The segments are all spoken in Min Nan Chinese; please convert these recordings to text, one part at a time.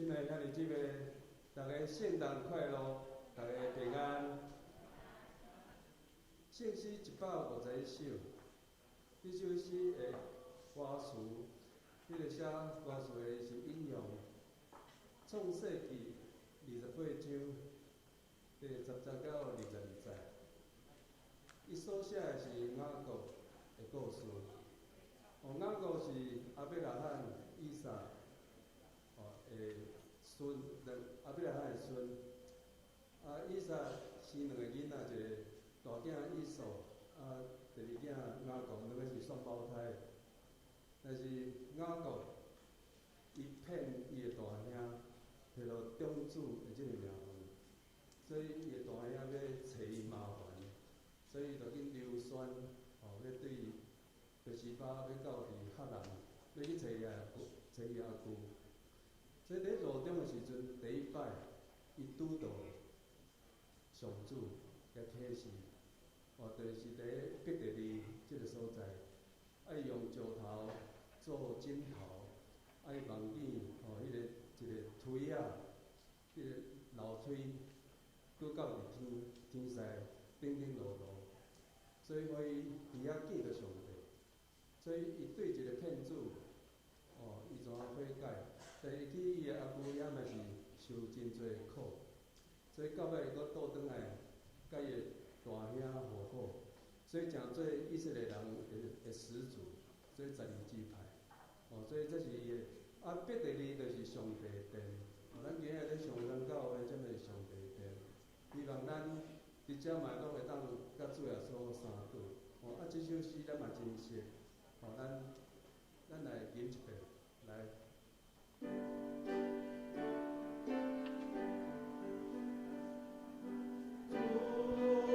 親愛兄弟姊妹，大家聖誕快樂，大家平安。聖詩151首，這首詩的歌詞，彼個寫歌詞的是引用《創世記》28章第10節到22節。伊所寫的是雅各的故事。哦，雅各是亞伯拉罕、以撒的孫，亞伯拉罕的孫。啊，以撒生兩個囡仔，一個大囝以掃，啊，第二囝雅各，兩個是雙胞胎。但是雅各伊騙伊的大兄，提到長子的這個名分，所以伊的大兄欲揣伊麻煩，所以就去溜宣，欲對別是巴欲到佇哈蘭，欲去揣伊阿舅，揣伊阿舅。所以佇路中的時陣，第一擺伊拄著上主共啟示，就是佇伯特利這个所在，伊用石頭做枕頭，伊夢見彼個一個梯仔，彼個樓梯，閣到佇天天勢頂頂落落，所以予伊佇遐見著上帝，所以伊對一個騙子，伊怎悔改？但伊去伊的阿舅遐嘛是受真濟苦，所以到尾伊閣倒轉來，佮伊的大兄和好，所以成做以色列人的始祖，所以12支派，所以這是伊的。啊，伯特利就是上帝殿，咱今日咧上山教會，這物是上帝殿。希望咱佇遮嘛攏會當佮主耶穌相拄。啊，這首詩咱嘛真熟，咱來吟一遍，來。主，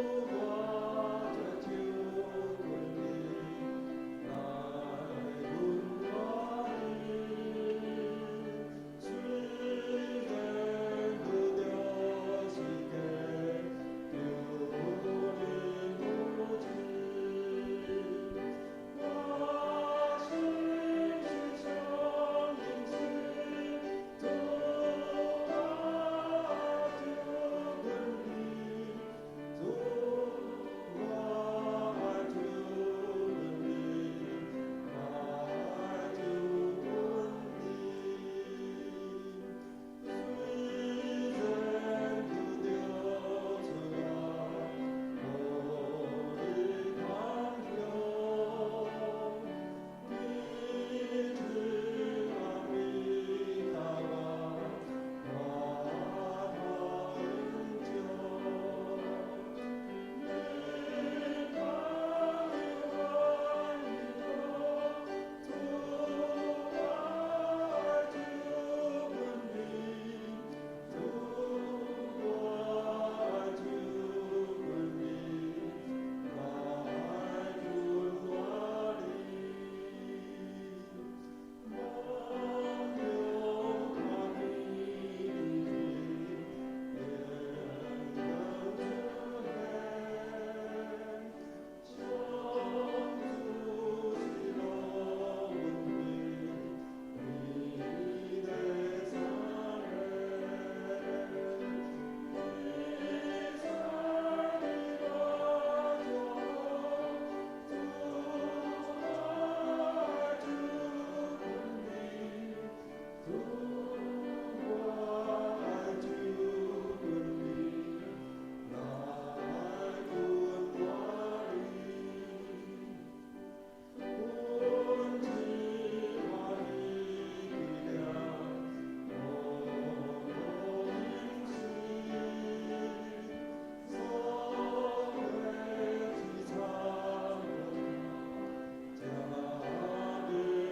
我這手牽你，來阮帶領，雖然拄著時間，求你扶持。我心是相應時，主我就阮你，主我就阮你，來救阮你。雖然拄著挫折，無力抗拒，基督阿彌陀佛，我營救。你保佑我一主我就阮你，主我就阮你，來阮我你。夢中看見你，天光出現，上主是樂阮你，你的撒冷，你在我中，主我就阮你，主我就阮你，來阮我你。阮只歡喜記了，無應時，所謂之長才欲得你。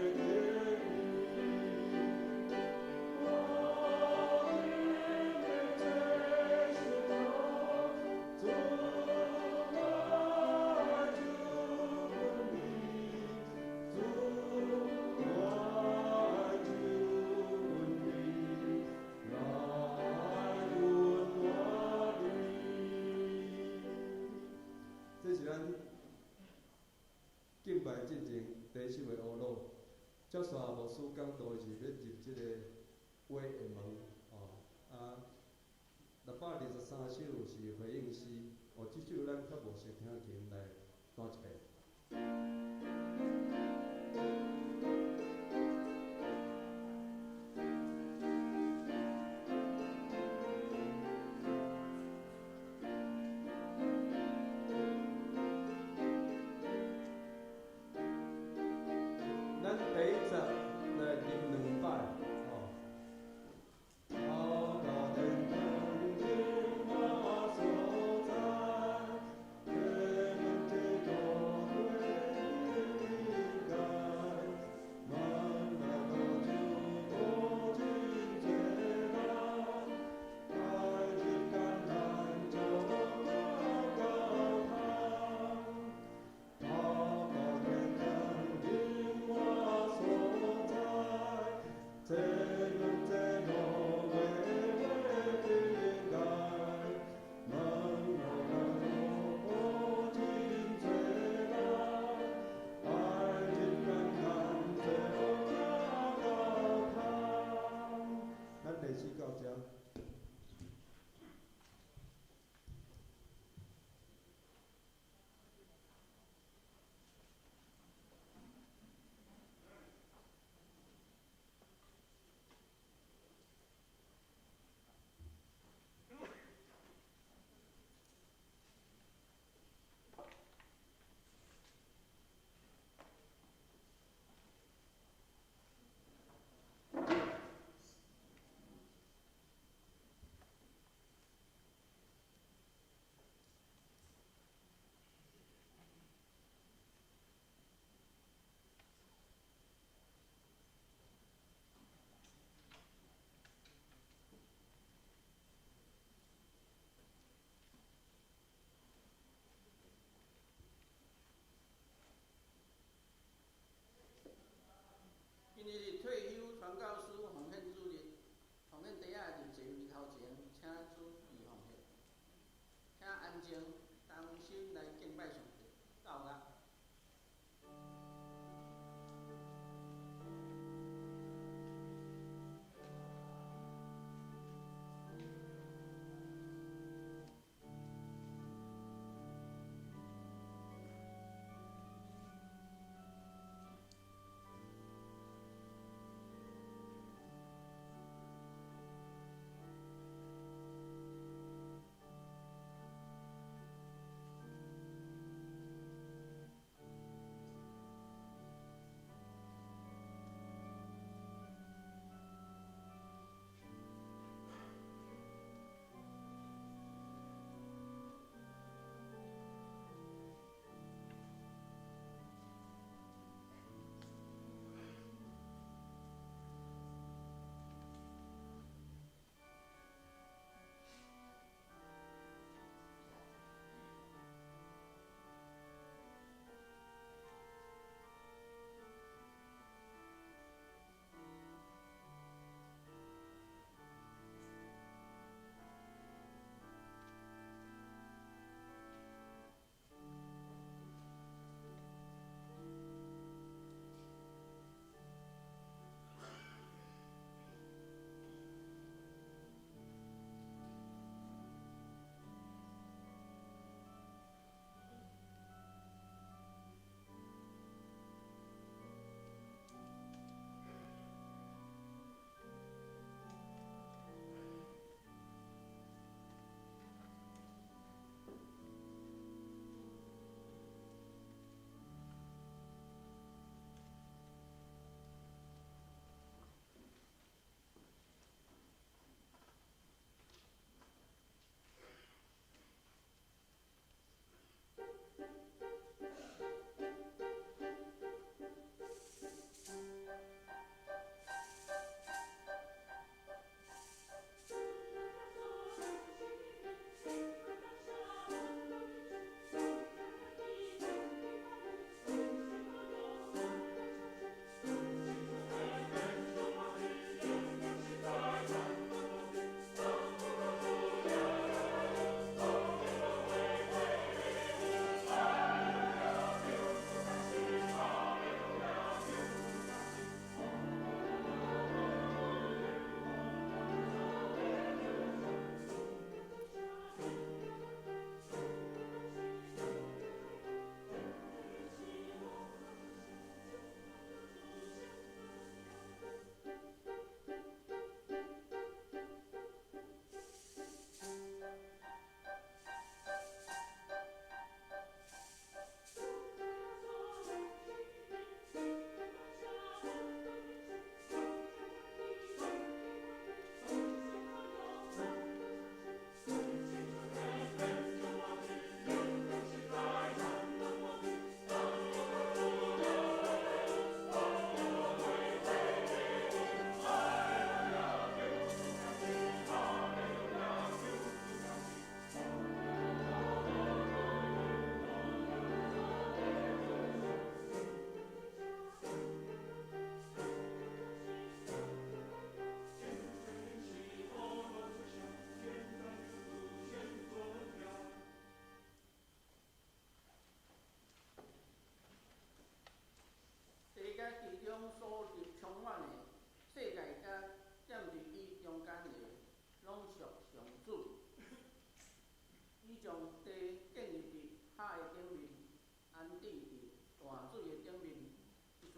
我今的這是主我就阮你，主我就阮你，來阮我你。這是咱敬拜進前第一首的呵咾。接續牧師講道是欲入這个關的門，哦，啊，623首是回應詩，哦，這首咱較無熟聽琴來彈一遍。咱第一節來啉兩擺，哦。跑到天堂榮華所在，天門這道過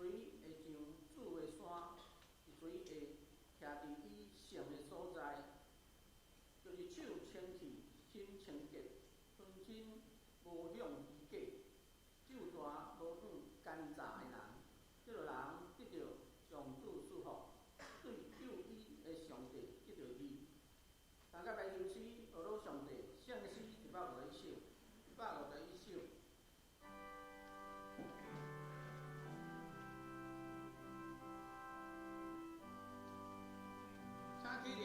水會像主的山，一錘會徛佇伊聖的所在，就是手清氣，心清潔，純真無向虛假，咒蛇無向奸詐的人，這個人得著上主賜福，對救伊的上帝得著義。大家來吟詩，學魯上帝，聖詩151首，151首。請起立。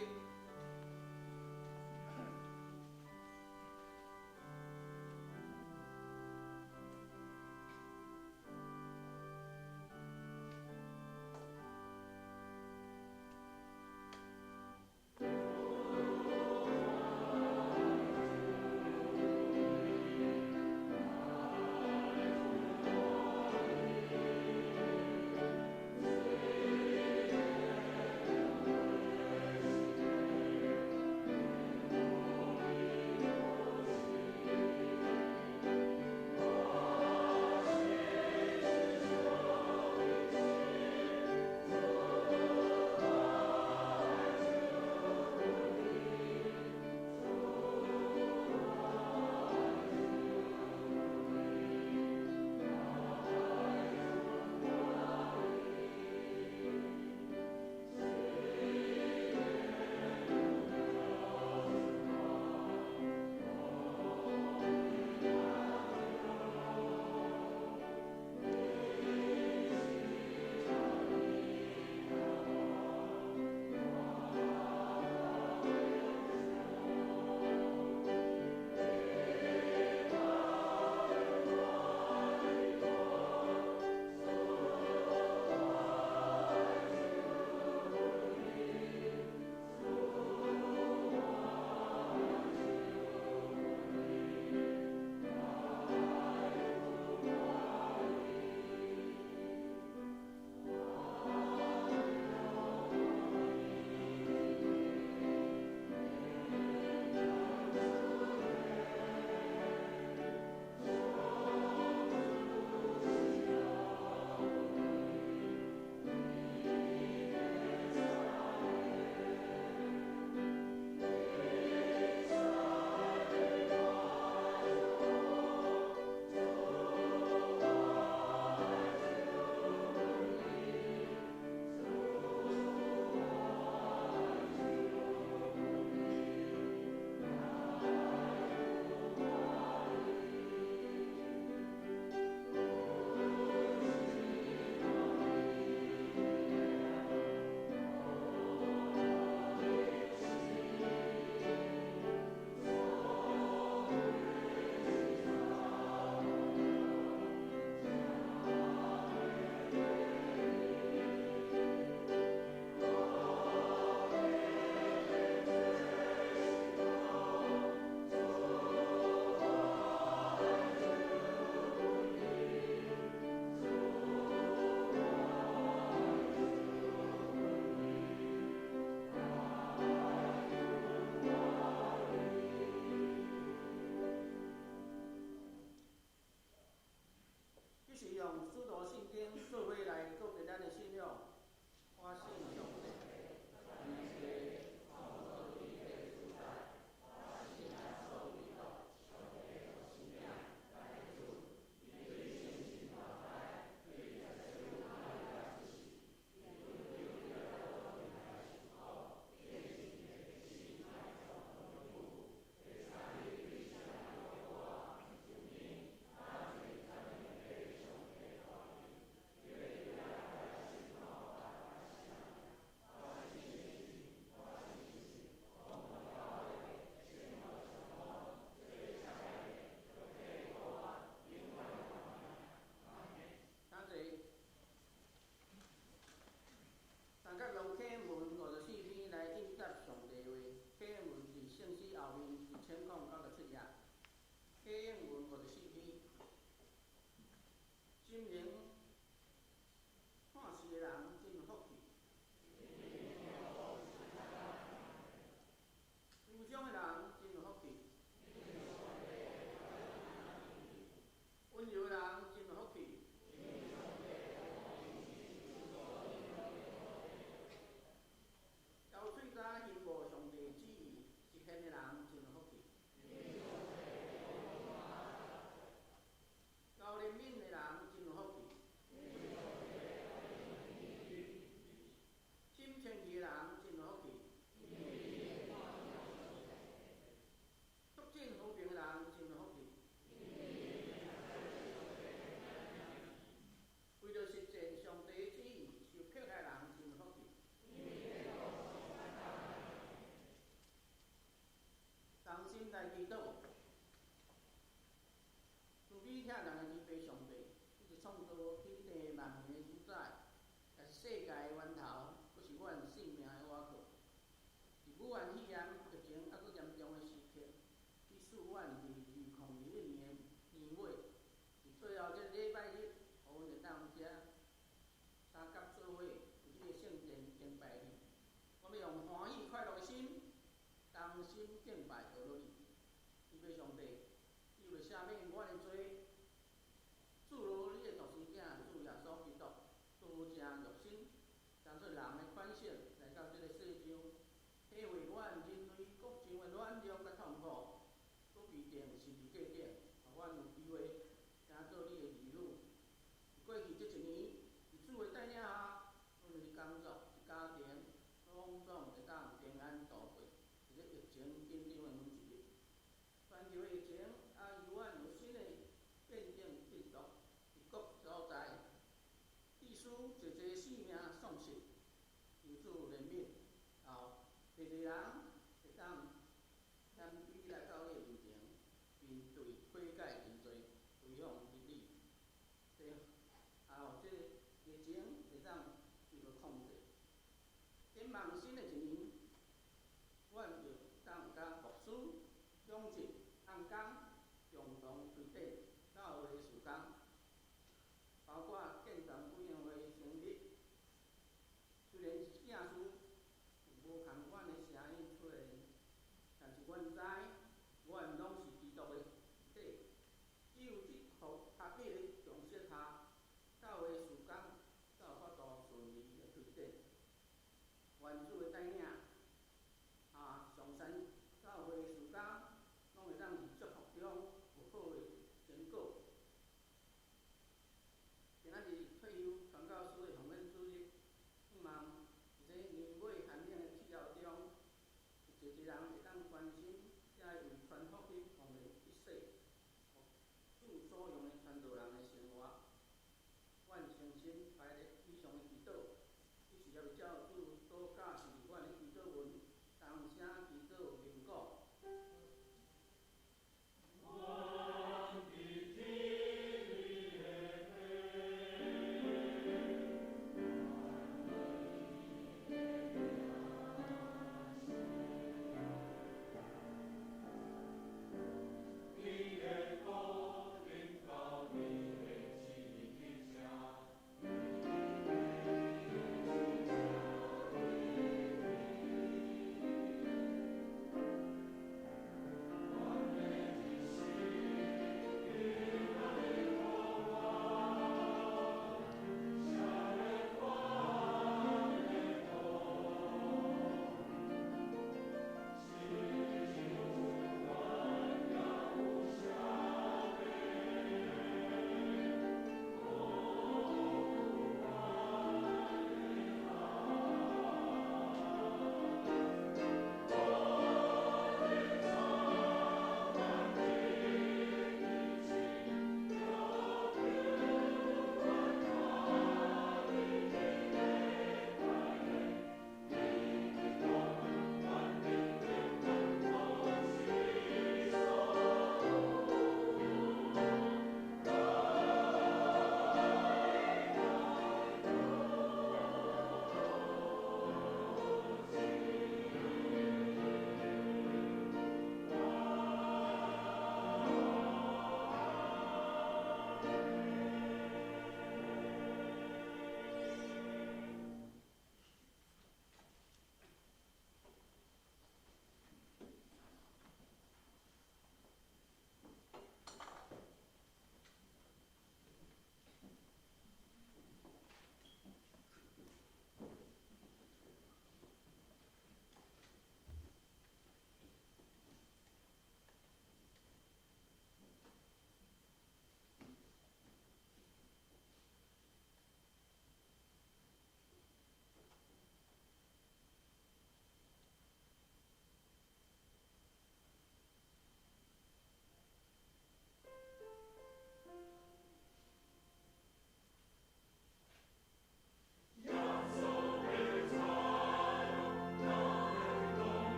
用使徒信經做伙來告別咱的信仰。我信上帝。大家用啟文54篇來應答上帝話。啟文佇聖詩後面1097頁。啟文54篇，心靈看事的人真有福氣。憂傷的人真有福氣。溫柔的人真有福氣。遐人的慈悲上帝，你是創造天地萬物的主宰，也是世界的源頭，閣是阮性命的倚靠。佇武漢肺炎疫情猶閣嚴重的時刻，你賜阮佇2021年的年尾，佇最後這個禮拜日，予阮會當遮相佮做伙，佇這個聖殿敬拜你。我欲用歡喜快樂的心，同心敬拜阿羅你。慈悲上帝，你為赦免阮的罪，賜予你的獨生囝主耶穌基督，道成肉身，當做人的款式來到這個世上，體會阮人類各種的軟弱佮痛苦，閣被釘十字架頂，予阮有機會成做你的兒女。過去這一年，佇主的帶領下，阮的工作、家庭，攏總會當平安度過佇咧疫情緊張的每一日。全球的疫情啊，猶原有新的變種病毒佇各所在，致使濟濟性命喪失。求主憐憫，後濟濟人會當謙卑來到你的面前，面對悔改認罪，歸向於你。啊，這個疫情會當得到控制。展望新的一年，阮會當佮牧師、長執、同工共同推展教會事工，包括建堂委員會成立。雖然這件事有無仝款的聲音。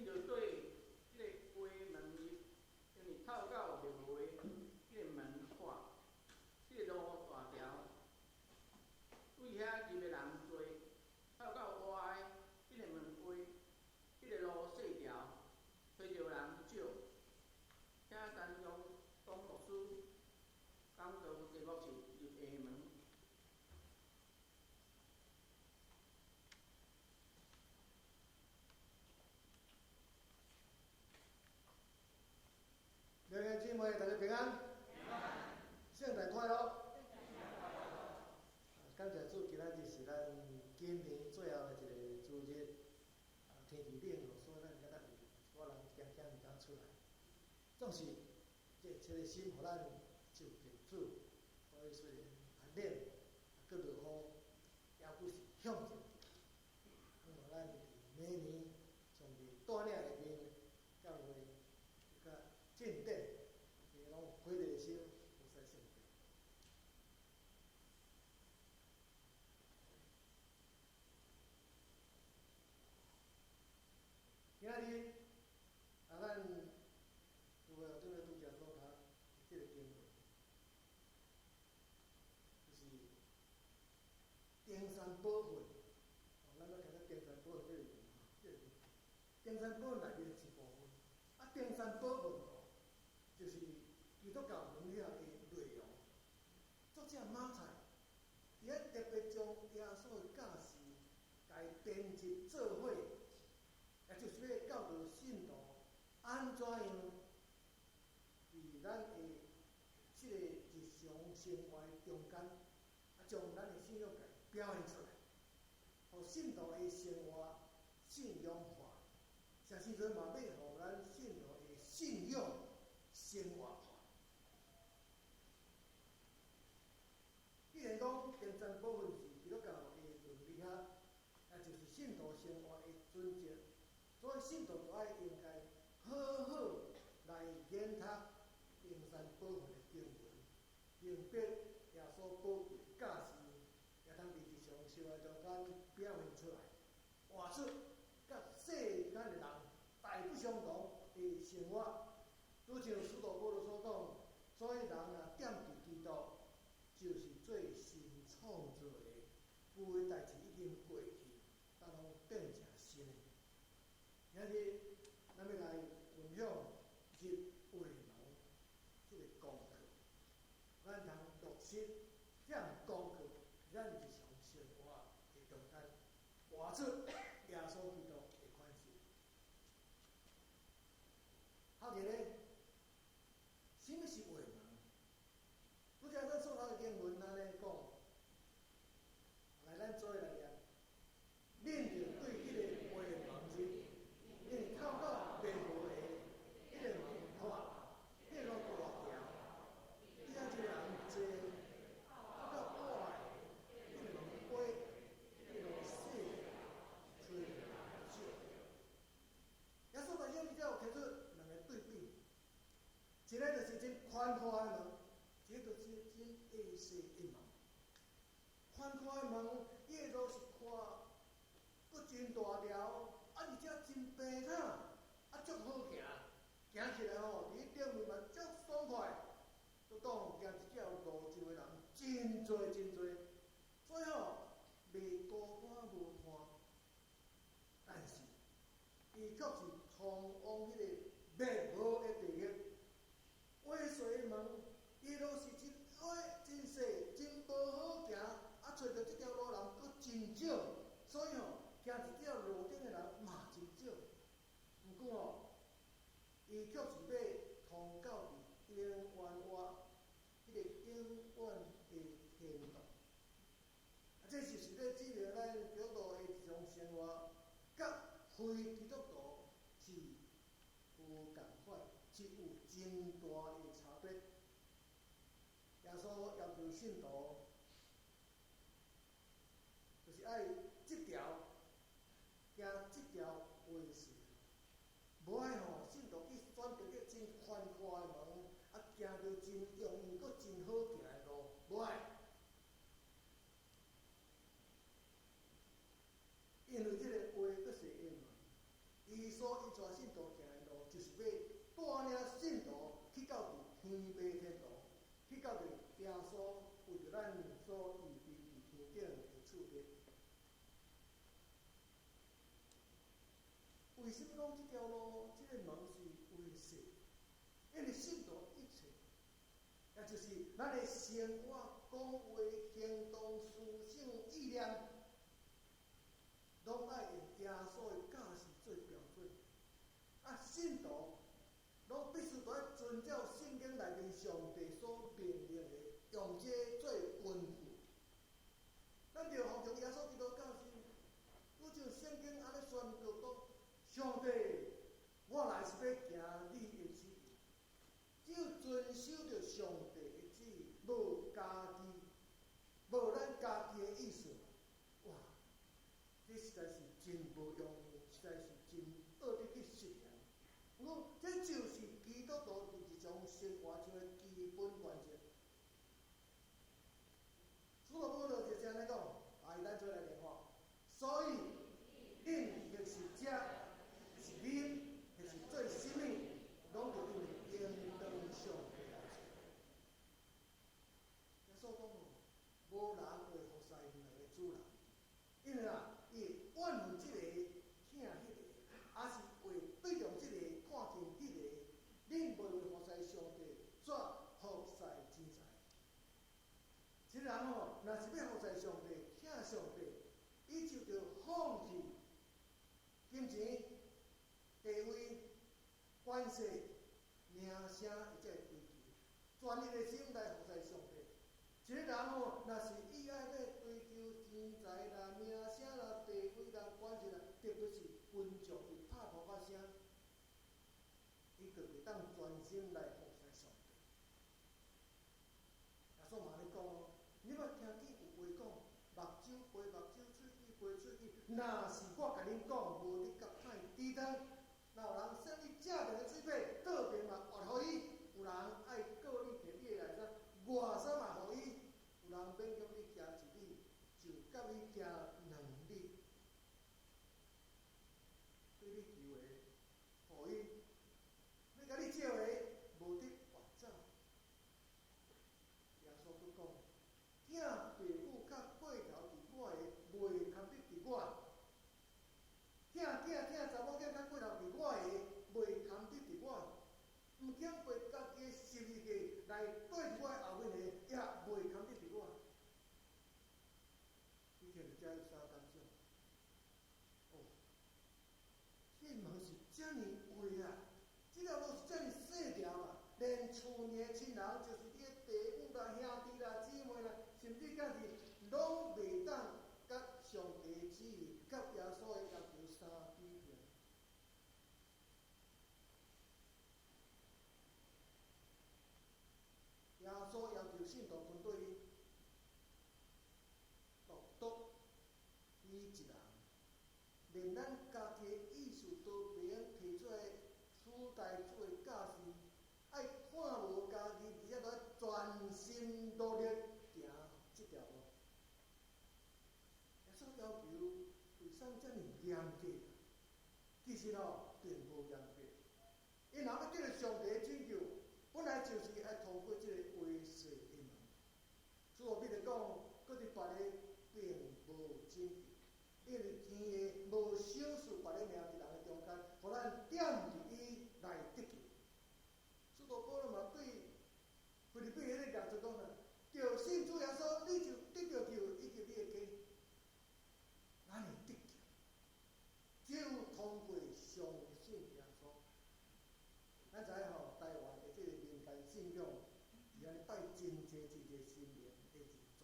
恁著對彼个歪門入，因為透到滅無的彼个門闊，彼个路大條，對遐入的人濟；透到活的彼个門狹，彼个路細條，揣著人少。請陳陽東牧師講道，題目是入狹門。弟兄姊妹，大家平安，聖誕快樂！感謝主，今仔日是咱今年最後的一個主日。天氣冷，所以咱敢若有一寡人驚驚毋敢出來。總是熱切的心，予咱就近主。所以雖然寒冷，閣落雨，猶閣是向前行。希望咱佇明年上帝帶領下面，教會較進展，大家攏火熱的心，服侍上帝。今仔日啊，咱有個準備拄則所讀這個經文，就是登山寶訓。哦，咱來看看登山寶訓這個這個登山寶訓內面一部分。啊，登山寶訓哦，就是基督教倫理的內容。作者馬太佇遐特別將耶穌的教示，共伊編輯做伙，也就是欲教導信徒按怎樣佇咱的這個日常生活中間，啊，將咱的信仰共表現出來，予信徒的生活信仰化。啥時陣嘛欲予咱信徒的信仰生活化。既然講登山寶訓是基督教的倫理學，也就是信徒生活的準則，所以信徒就愛應該好好來研讀登山寶訓的經文，明白耶穌寶貴的教示，也通佇日常生活中間表現出來，活出佮世間的人大不相同的生活。拄像使徒保羅所講，所以人若踮佇基督，就是做新創造的，舊的代誌已經過去，逐攏變成新的。今日咱欲來分享入狹門這個功課，咱通落實這項功課，咱日常生活的中間，活出耶穌基督的款式。好個咧，啥物是狹門？拄才咱所讀的經文按呢講，來咱做伙來念。恁著對彼个狹門入，因為透到滅無的彼个門闊，彼个路大條，佇遐入的人濟，透到活的彼个門狹，彼个路細，揣著人少。耶穌在這裡提出兩個對比，一個就是真寬闊的門，一個就是真狹細的門。寬闊的門，伊的路是寬，閣真大條，啊，而且真平坦，啊，足好行，行起來吼，佇彼頂面嘛足爽快。都當行這條路上的人真濟真濟，所以吼，袂孤單無伴。但是，伊卻是通往彼個滅無的地獄。狹細的門，伊路是真狹、真細、真無好行，啊，揣著這條路人閣真少，所以吼，行佇這條路頂的人嘛真少。毋過吼，伊卻是欲通到佇永遠活，彼個永遠的天堂。啊，這就是咧指明咱基督徒的日常生活，佮非基督徒是無仝款，是有真大的差別。耶穌要求信徒，就是愛這條行這條狹細，無愛吼信徒去選擇個真寬闊的門，啊，行著真容易、閣真好行的路，無愛。因為這個狹閣細的門，伊所引帶。耶穌為著咱所預備佇天頂的厝地。為啥物講這條路、這个門是微細？因為信徒一切，也就是咱的生活、講話、行動、思想、意念，攏愛用耶穌的教示做標準。啊，信徒攏必須愛遵照聖經內面上帝所命令的，用這個做根據。咱著服從耶穌基督教示，拄像聖經按呢宣告講：上帝，我來是欲行你的旨意。只有遵守著上帝的旨意，無家己，無咱家己的意思。哇！這實在是真無容易，實在是真學得去實行。毋過，這就是基督徒佇日常生活中的基本原則。使徒保羅就是按呢講，啊，咱做來念吼。所以，恁或是食，或是啉，或是做啥物，攏著因為應當上帝來做。耶穌講哦，無人會服侍兩个主人，因為啊，伊會怨恨這个，疼彼个，抑是會對著這个看輕彼个。恁袂會服侍上帝，煞服侍錢財。這個人吼，若是欲服侍上帝、疼上帝，伊就著放棄金錢、地位、權勢、名聲，或者追求，專一的心來服侍上帝。一個人吼，若是伊愛欲追求錢財啦、名聲啦、地位啦、權勢啦，特別是群眾伊拍噗仔聲，伊就袂當專心來服侍上帝。耶穌嘛按呢講哦，你捌聽見有話講，目睭賠目睭，喙齒賠喙齒。若是我共恁講，無你較歹抵擋。若有人扇你正面的喙䫌，倒邊嘛挖予伊；有人愛告你提你的內衫，外衫嘛予伊；有人勉強你行一里，就佮伊行兩里。對你求的，予伊；欲共你借的，無得挖走。耶穌閣講：疼爸母較過頭佇我的，袂堪得佇我；疼囝疼查某囝較過頭佇我的，袂堪得佇我；毋肯背家己的十字架來綴佇我後面的，也袂堪得佇我。你聽著這有啥感想？哦，這門是遮爾狹啊！這條路是遮爾細條啊！連厝內親人，就是你的爸母啦、兄弟啦、姊妹啦，甚至家己，攏袂當佮上帝旨意、佮耶穌的要求相比拼。耶穌要求信徒跟對伊，獨獨伊一人，連咱家己的意思都袂用提出來，取代主的教示，愛看無家己，而且閣愛全心努力行這條路。耶穌要求為啥遮爾嚴格？其實吼，並無嚴格。𪜶若欲得著上帝的拯救，本來就是愛通過這个微細的門。使徒彼得講，閣佇別个並無拯救，因為天下無賞賜別个名佇人的中間，予咱踮佇伊來得救。使徒保羅嘛對腓立比彼個業主講啊，著信主耶穌，你就得著救，以及你的家。咱會得救，只有通過相信耶穌。咱知影吼，台灣的這个民間信仰是按呢拜真濟真濟神明的一個宗教，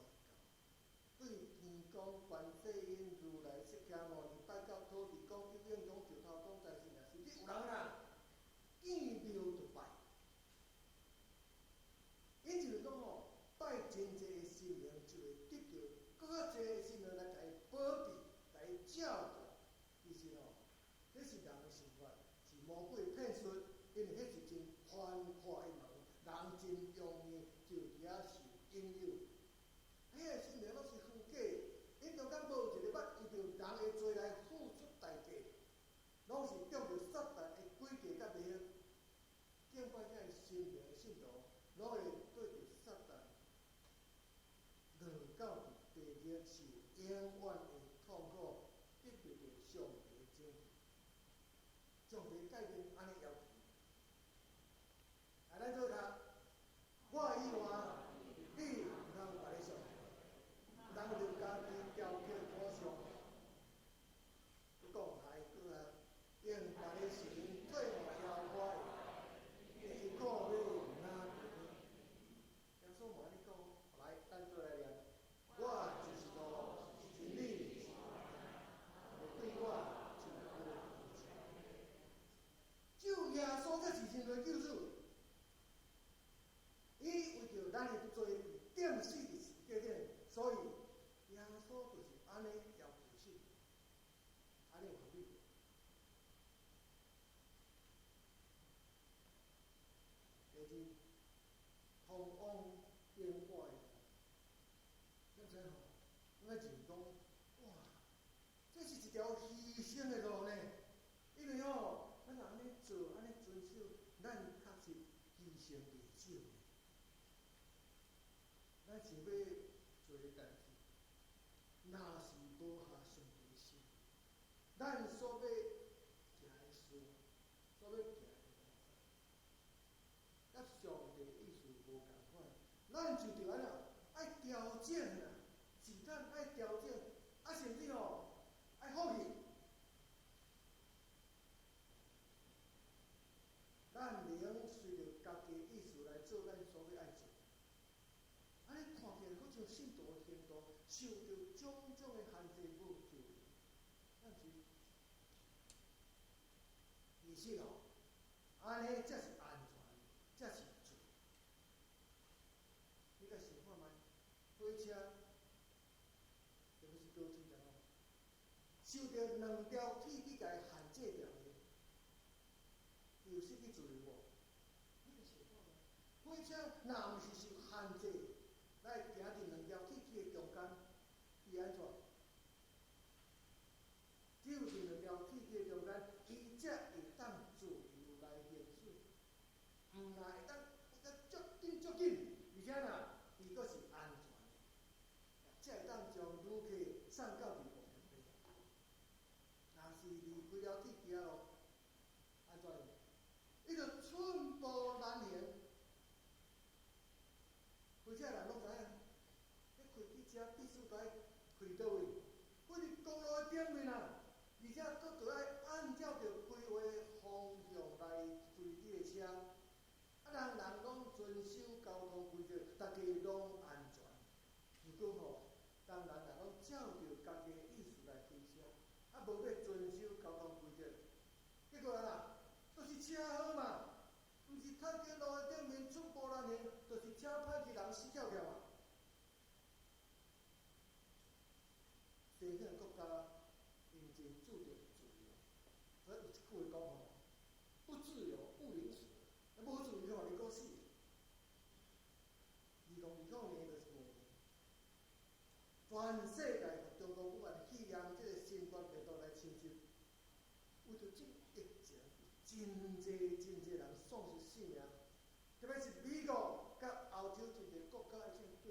對天公、觀世音、如來、釋迦牟尼拜到土地公、玉英公、石頭公、財神爺，甚至有人啊見廟就拜。𪜶就是講吼，拜真濟的神明就會得著閣較濟的神明來共伊保庇、共伊照顧。其實吼，彼是人的想法，是魔鬼騙術，因為彼是真寬闊的門，人真容易就佇遐受引誘。彼个神明攏是虛假的，𪜶中間無一个捌為著人的罪來付出代價，攏是中著撒旦的詭計佮迷惑。敬拜遐个神明的信徒，攏會對著撒旦永遠會痛苦，得袂著上帝拯救。上帝改變按呢要求。來，咱做讀，我以外，你毋通別个上帝，毋通立家己雕刻偶像。閣講來閣啊，用別个神替換耶和華的，伊苦欲毋通。耶穌嘛按呢講，來，咱做來念，我就是路，真理，無對我就無。只有耶穌才是人類救主。伊為著咱的罪釘死佇十字架頂，所以耶穌就是按呢要求信徒，按呢有合理無？第二，通往變化的路，敢知吼？咱愛認講，哇，這是一條犧牲的路呢。因為吼，咱若按呢做，按呢遵守，咱確實犧牲袂少呢。咱想欲做的代誌，若是無合上帝心，咱所欲行的事，所欲行的路，佮上帝意思無仝款，咱就著按怎愛調整啦，是咱愛調整，啊，甚至吼愛放棄。咱袂用隨著家己意思來做咱所欲愛做。按呢看起來，好像信徒的行動受著種種的限制，無自由。但是其實哦，按呢才是安全，才是自由。你共想看覓，火車，特別是高鐵站哦，受著兩條鐵軌共限制著的，有失去自由無？你共想看覓，火車若毋是受限制來行佇兩條鐵軌的中間，伊按怎？只有佇兩條鐵軌的中間，伊才會當自由來行駛，毋但會當開甲足緊足緊，而且若伊閣是安全的，才會當將旅客送到佇目的地。若是離開了鐵軌路，按怎？伊就寸步難行。開車人攏知影，彼開汽車必須愛開佗位？開佇公路的頂面啊！而且閣著愛按照著規劃方向來開你的車。啊，人人攏遵守交通規則，逐家攏安全。如果吼，人人若攏照著家己的意思來開車，啊，無欲遵守交通規則，結果按怎？就是車禍嘛！毋是踏佇路的頂面寸步難行，就是車歹去人死翹翹嘛。西方國家𪜶真注重自由，所以有一句話講吼：不自由不臨死，無自由予你閣死。2020年就是五年，全世界予中國武漢肺炎這个新冠病毒來侵襲，為著這疫情，有真濟真濟人喪失性命，特別是美國佮歐洲真濟國家的這個過去。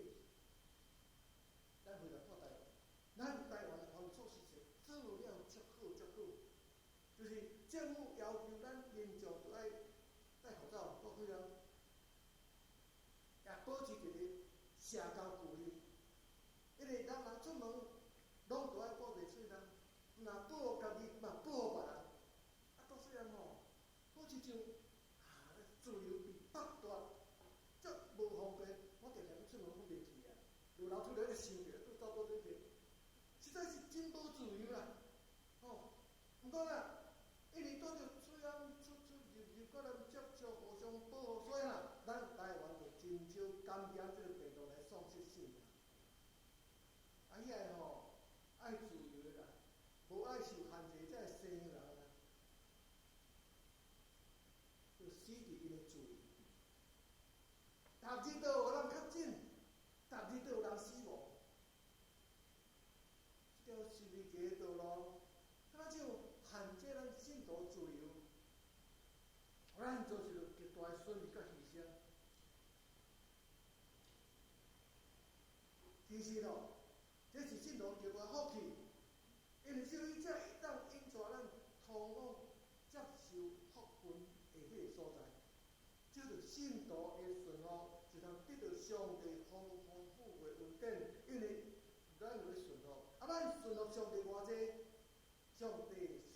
咱回來看台灣，咱台灣的防疫措施是做了足好足好，就是政府要求咱民眾都愛戴口罩，閣幾啊，也保持一個社交距離，因為人人出門攏都愛顧袂喙顳，毋若保護家己，嘛保護別人。啊，到細漢吼，好親像啊，自由被剝奪，足無方便。我定定欲出門阮袂去啊，落樓梯咧想著，閣走倒轉去，實在是真無自由啦，吼。毋過啦，因為拄著喙罨出出入入，佮咱接觸，互相保護，所以啦，咱台灣就真少感染這個病毒來喪失性命。啊，遐个吼愛自由的啦，無愛受限制，這个西洋人啊，就死佇𪜶的自由。逐日都有人確診，逐日都有人死亡。這條十字架的道路，敢若像限制咱信徒自由，咱做受著極大的損失佮犧牲。其實哦，這是信徒極大福氣，因為只有伊才會當引帶咱通往接受福分的彼個所在。這就信徒的順服，就通得到上帝豐豐富富的恩典，因為咱有咧順服，啊，咱順服上帝偌濟，上帝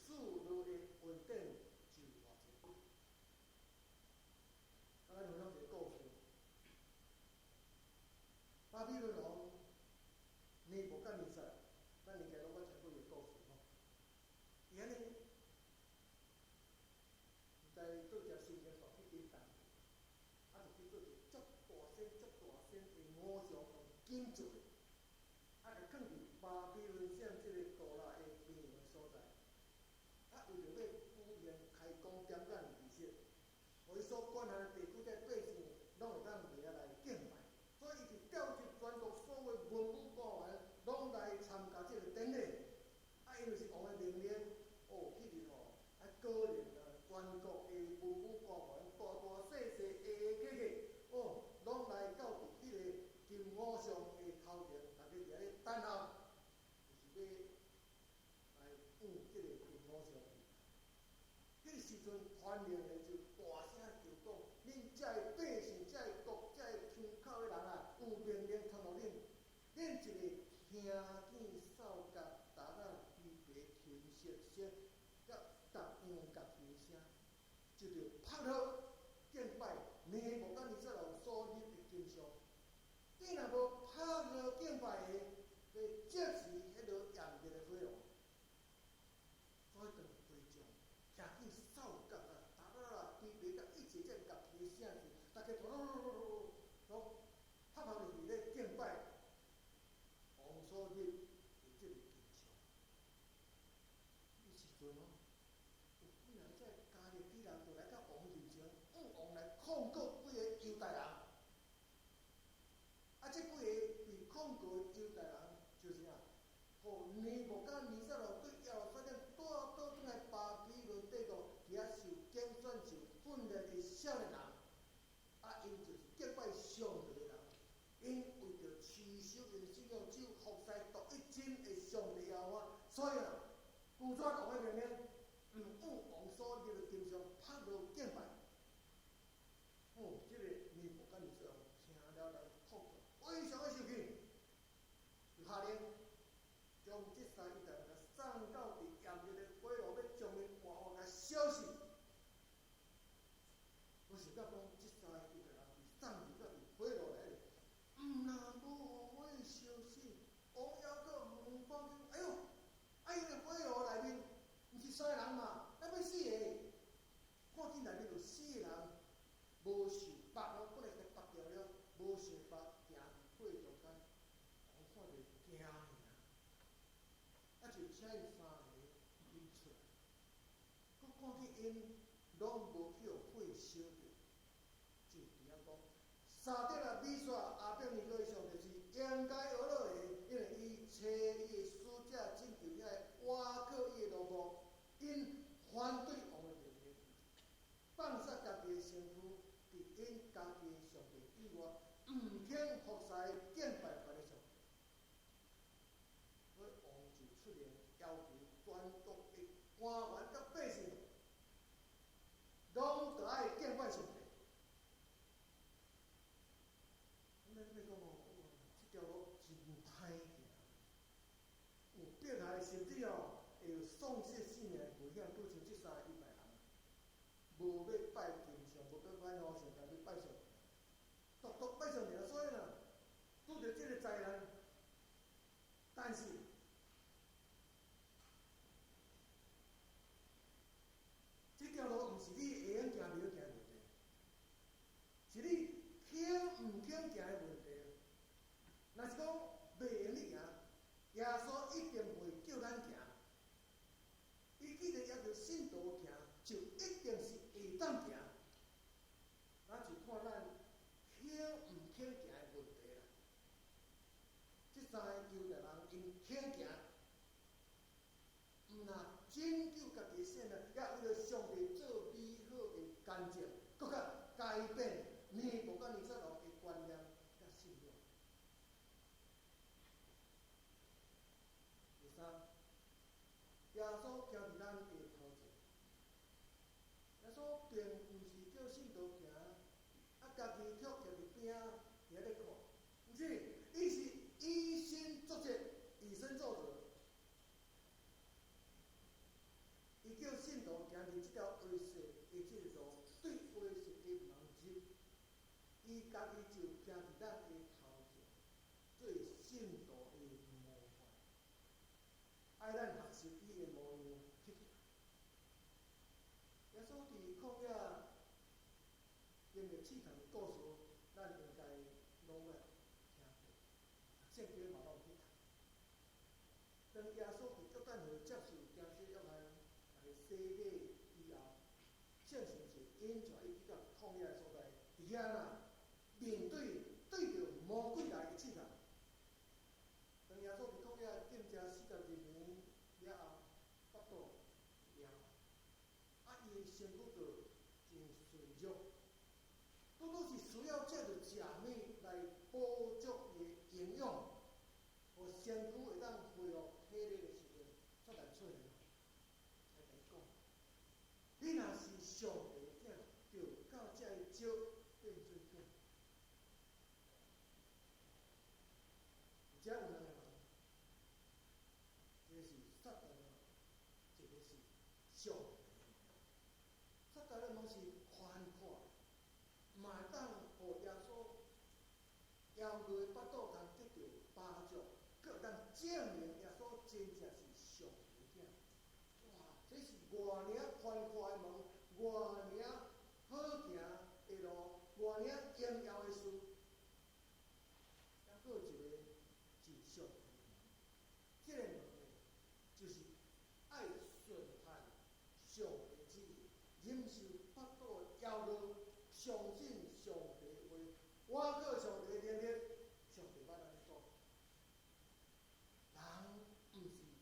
賜落的恩典就偌濟。啊，咱分享一個故事。巴比倫王尼布甲尼撒，咱應該攏捌聽過伊个故事吼。伊按呢，毋知佗只神經煞去叮當，啊，就去做一个足大身、足大身的偶像，用金做的，啊，共囥佇巴比倫城這個杜拉的邊緣的所在。啊，為著欲舉行開光點燈儀式，予伊所管轄的地區這百姓攏會當佇遐來敬拜，所以伊就調集全國所有文武官員，攏來參加這個典禮。啊，因為是王的命令，哦，彼日吼，啊，果然啊，全國的文武官員，大大細細、下下個個，哦，攏來到佇彼個金偶像的頭前，逐家佇遐咧等候，就是欲來向這個金偶像。彼個時陣，傳令的就大聲叫講：恁遮的百姓、遮的國、遮的腔口的人啊，有命令傳予恁，恁一个聽見哨角、笛仔、琵琶、琴瑟聲，佮逐樣樂器的聲，就著拍落敬拜尼布甲尼撒王所立的金像。你若無拍落敬拜的，欲即時彼落炎熱的火爐。所以當會眾聽見哨角啊、笛仔啊、琵琶佮一切這樂器的聲時，逐家攏拍拍落去咧敬拜王所立的這個金像。彼時陣哦，有幾若個迦勒底人就來到王面前，向王來控告幾個猶大人。啊，這幾個被控告的猶大人就是啥？予尼布甲尼撒王對耶路撒冷帶倒轉來巴比倫帝國，佇遐受揀選、受訓練的少年人。啊，𪜶就是敬拜上帝的人，𪜶為著持守𪜶的信仰，只有服侍獨一真的上帝耶和華，所以啊，拒絕王的命令，毋向王所立的金像拍落敬拜。哦，這個尼布甲尼撒王聽了來控告，非常的生氣，就下令將這三個猶大人送到佇炎熱的火爐，欲將𪜶活活共燒死。我想甲講，這三個猶大人被送入到佇火爐內底，毋若無予火燒死，王猶閣問看見，哎喲，啊𪜶的火爐內面毋是三個人嘛？哪欲四個？看見內面有四個人，無受縛哦，本來共縛著了，無受縛，行佇火中間，王看著驚爾，啊就請𪜶三个𪜶出來，閣看見𪜶攏無去予火燒著，就佇遐講，沙得勒、米煞、亞伯尼歌的上帝是應該學落的，因為伊差伊的使者拯救遐個倚靠伊的奴僕，𪜶反對王的命令，放殺家己的身軀，佇𪜶家己的上帝以外，毋肯服侍敬拜別个上帝。所以王就出令要求全國的官員佮百姓，攏著愛敬拜上帝。咱欲講哦，哇，這條路真歹行，有迫害甚至哦，會有喪失性命的危險，拄像這三個猶大人，無欲拜金像，無欲拜偶像，但欲拜上帝，獨獨拜上帝，所以呢，拄著這個災難，但是這條路毋是你會用行袂用行的問題，是你肯毋肯行的問題。若是講袂用你行，耶穌一定袂叫咱行。伊既然要求信徒行，就一定是會當行。咱就看咱肯毋肯行的問題啦。這三個猶大人𪜶肯行，毋若拯救家己的性命，也為著上帝做美好的見證，閣較改變尼布甲尼撒王的觀念佮信仰。並毋是叫信徒行，啊，家己卻徛佇邊仔佇遐咧看，毋是，伊是以身作則，以身作則。伊叫信徒行佇這條威脅的這个路，對威脅的門入，伊家己就行佇咱的頭前，做信徒的模範，愛咱學習伊的模樣去行。耶穌佇曠野經歷試探的故事，咱應該攏捌聽過，讀聖經嘛攏有去讀。當耶穌佇約旦河接受施洗約翰來洗禮以後，聖神就引帶伊去到曠野的所在，佇遐啦，面對對著魔鬼來的試探。當耶穌佇曠野禁食42年了後，腹肚餓，啊，伊的身軀就真衰弱，拄拄是需要藉著食物來補足伊的營養，予身軀會當恢復體力的時陣，撒旦出現了，才共伊講：你若是上帝的囝，就到這个石變做餅。這有兩個門，一個是撒旦的門，一個是上帝的門。撒旦的門是寬闊，嘛會當予耶穌枵餓的腹肚通得著飽足，閣會當證明耶穌真正是上帝的囝。哇！這是偌爾寬闊的門，偌爾好行的路，偌爾榮耀的事。猶閣有一個是上帝的門，這個門呢，就是愛順從上帝旨意，忍受腹肚的枵餓，相信上帝話，倚靠上帝的能力，上帝捌按呢講。人毋是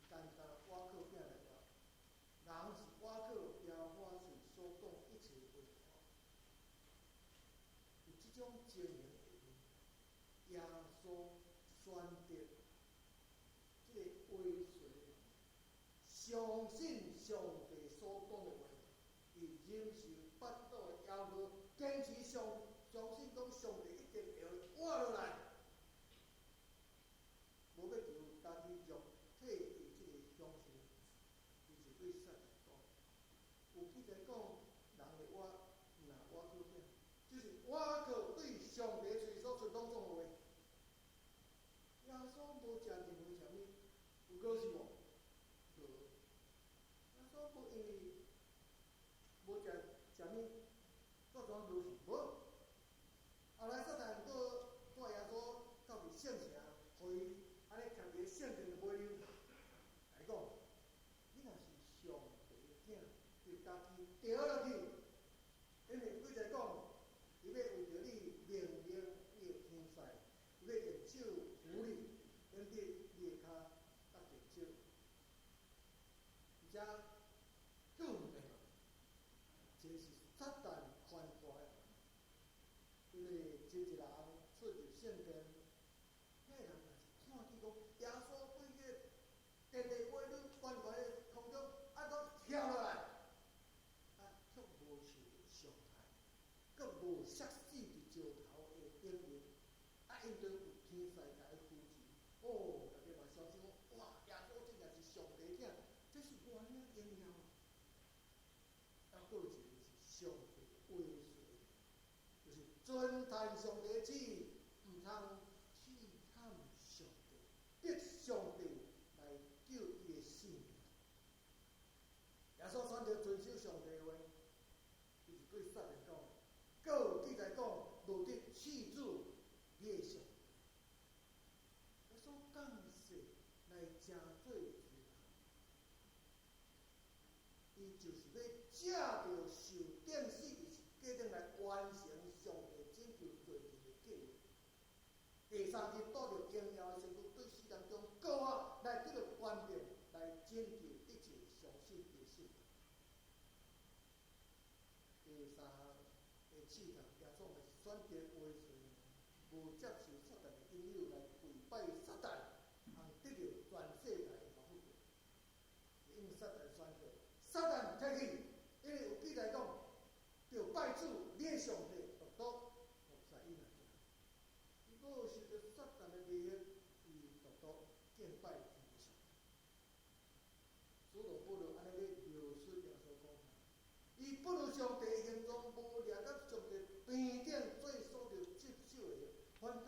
單單倚靠餅來活，人是倚靠耶和華喙所講一切話來活。佇這種情形下面，耶穌選擇這個威脅，相信上帝所講的話，伊忍受腹肚的枵餓，堅持相信講上帝一定會活落來，無欲求家己肉體的這個享受，伊就對撒旦講：有記載講，人會活，毋若倚靠餅，就是倚靠對上帝喙所出攏總的話。耶穌無食任何啥物，有餓死無？無。耶穌無因為無食啥物，煞怎餓死？無。後來撒旦閣帶耶穌到佇聖城，予伊按呢徛佇聖殿的尾溜來講：你若是上帝的囝，就家己掉落去。因為記載講，伊欲為著你命令伊的天使，伊欲用手扶你，免得你的跤踏著石。而且閣有兩個，一個是撒旦寬闊的門，因為真濟人出入聖殿，遐個人若是看見講耶穌對彼個殿的尾溜懸懸的空中，啊，閣跳落來，啊，卻無受著傷害，閣無摔死佇石頭的頂面，啊，𪜶都有天使共伊扶持，哦，大家嘛相信講，哇，耶穌真正是上帝囝，這是偌爾榮耀啊！啊，閣有一個是上帝威脅，就是尊嘆上帝旨意，毋通試探上帝，逼上帝來救伊的性命。耶穌選擇遵守上帝的話，伊就對撒旦講：閣有記載講，務得試主你的上帝。耶穌降世來成做一個人，伊就是欲藉著受釘死佇十字架頂來完成上帝拯救罪人的計劃。第三日，帶著榮耀的身軀對死人中復活，來得著權柄來拯救一切相信伊的信徒。第三項的試探，耶穌嘛是選擇威脅，無接受撒旦的引誘來跪拜撒旦，通得著全世界的富貴。因撒旦宣告：撒旦退去，因為有記載講，本有上帝的形狀，無掠佮上帝平等做所著執守的，反轉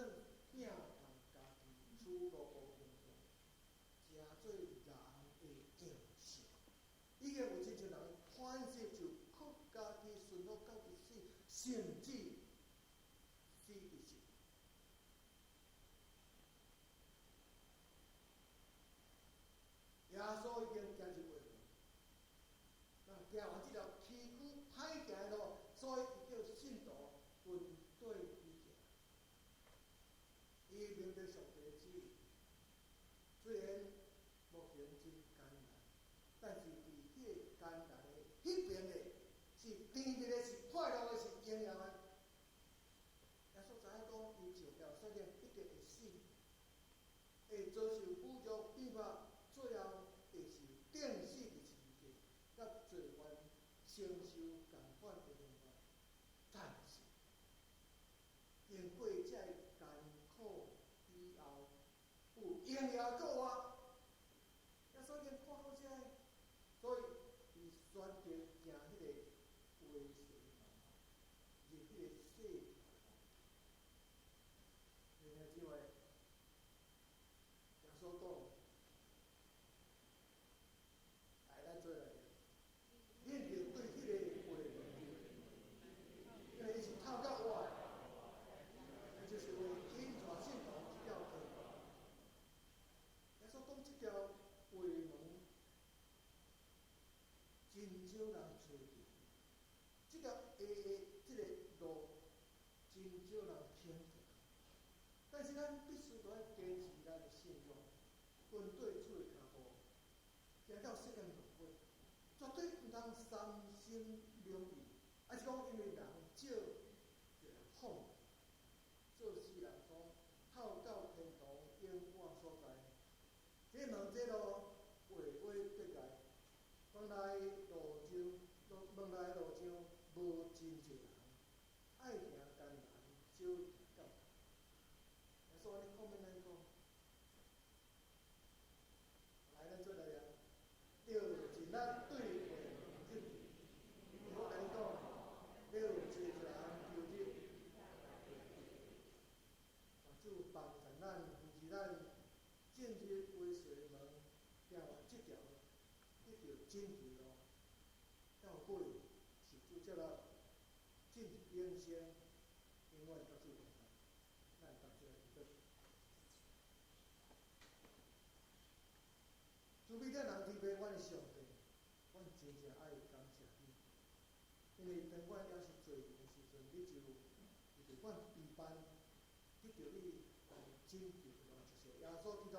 摒放家己，取奴僕形象，成做人的樣式。已經有親像人款式，就屈家己順服到佇死，甚至死佇死。耶穌已經行入畫門，那行完這條崎嶇歹行的路，所以伊叫信徒跟綴伊行。伊明白上帝的旨意，雖然目前真艱難，但是佇彼個艱難的彼邊的，是甜蜜的，是快樂的，是榮耀的。耶穌知影講，伊上了世界必定會死，會遭受侮辱、逼迫，最後會受釘死佇十字架，佮罪犯承受仝款的刑罰。但是，經過這个艱苦以後，有榮耀閣活。耶穌已經看好這个，所以伊選擇行彼个畫蛇門，入彼個細條路。弟兄姊妹，耶穌講，來，咱做來，恁著對彼個畫門入，因為伊是透較活的，就是為引帶信徒這條道路。耶穌講這條畫門真少人揣著，這條下的這个路真少人肯行。但是咱必須著愛堅持咱的信仰，跟綴主的跤步，行到世間落尾，絕對毋通三心兩意，抑是講因為人少就來放棄。做詩人講，透到天堂永遠所在。這門這路畫畫得來，門內路上，門內路上無真濟人，愛行艱難，少行到頭。耶穌按呢勸勉咱講，來，咱做來念，著盡力對畫門入去。我共你講，欲有濟濟人求入，願主幫助咱，扶持咱進入畫蛇門，行完這條得著拯救路，到尾受主接納，進入永生，永遠佮主同在。咱同齊來祈禱。慈悲疼人天父，阮的上帝，阮真正愛感謝你，因為當阮猶是罪人的時陣，你就為著阮預辦得著你來拯救的路，就是耶穌基督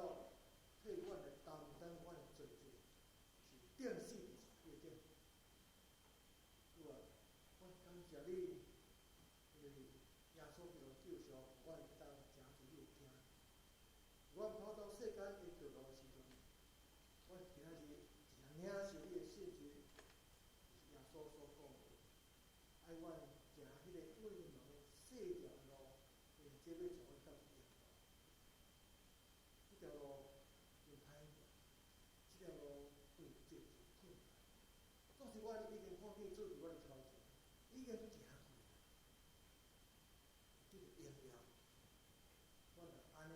替阮來擔當阮的罪債，是釘死佇十字架頂。主啊，阮感謝你，因為耶穌基督救贖，予阮會當成做你的囝。阮跑到世間的道路的時陣，阮今仔日是領受你的信息，就是耶穌所講的，愛阮行彼個畫門細條的路，因為這欲帶阮到榮耀。這條路真歹行，這條路有濟濟困難。總是阮已經看見主佇阮的頭前，已經行過，這個榮耀，阮若按呢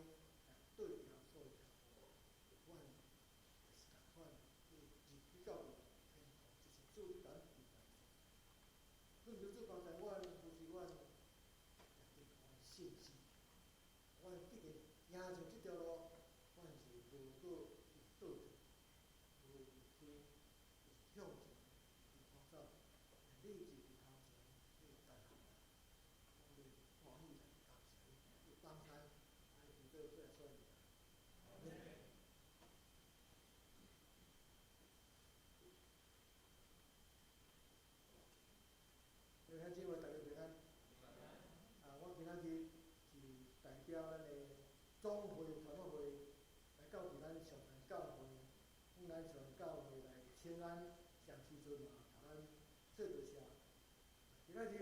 來綴耶穌的跤步，阮也是仝款會入去到天堂，就是主你共阮預備的所在。懇求主幫助阮，扶持阮，也堅固阮的信心。阮既然行上這條路，阮是無閣會倒轉，無離開，就是向前，直頭走。你就佇頭前，你會等候咱。阮欲歡喜來感謝你，你幫助，愛祈禱主耶穌的名。阿們。弟兄姊妹，大家平安。啊，我今仔日是代表咱的總會團委會來到佇咱上山教會，向咱上山教會來請安，上時陣嘛，共咱說多謝。今仔日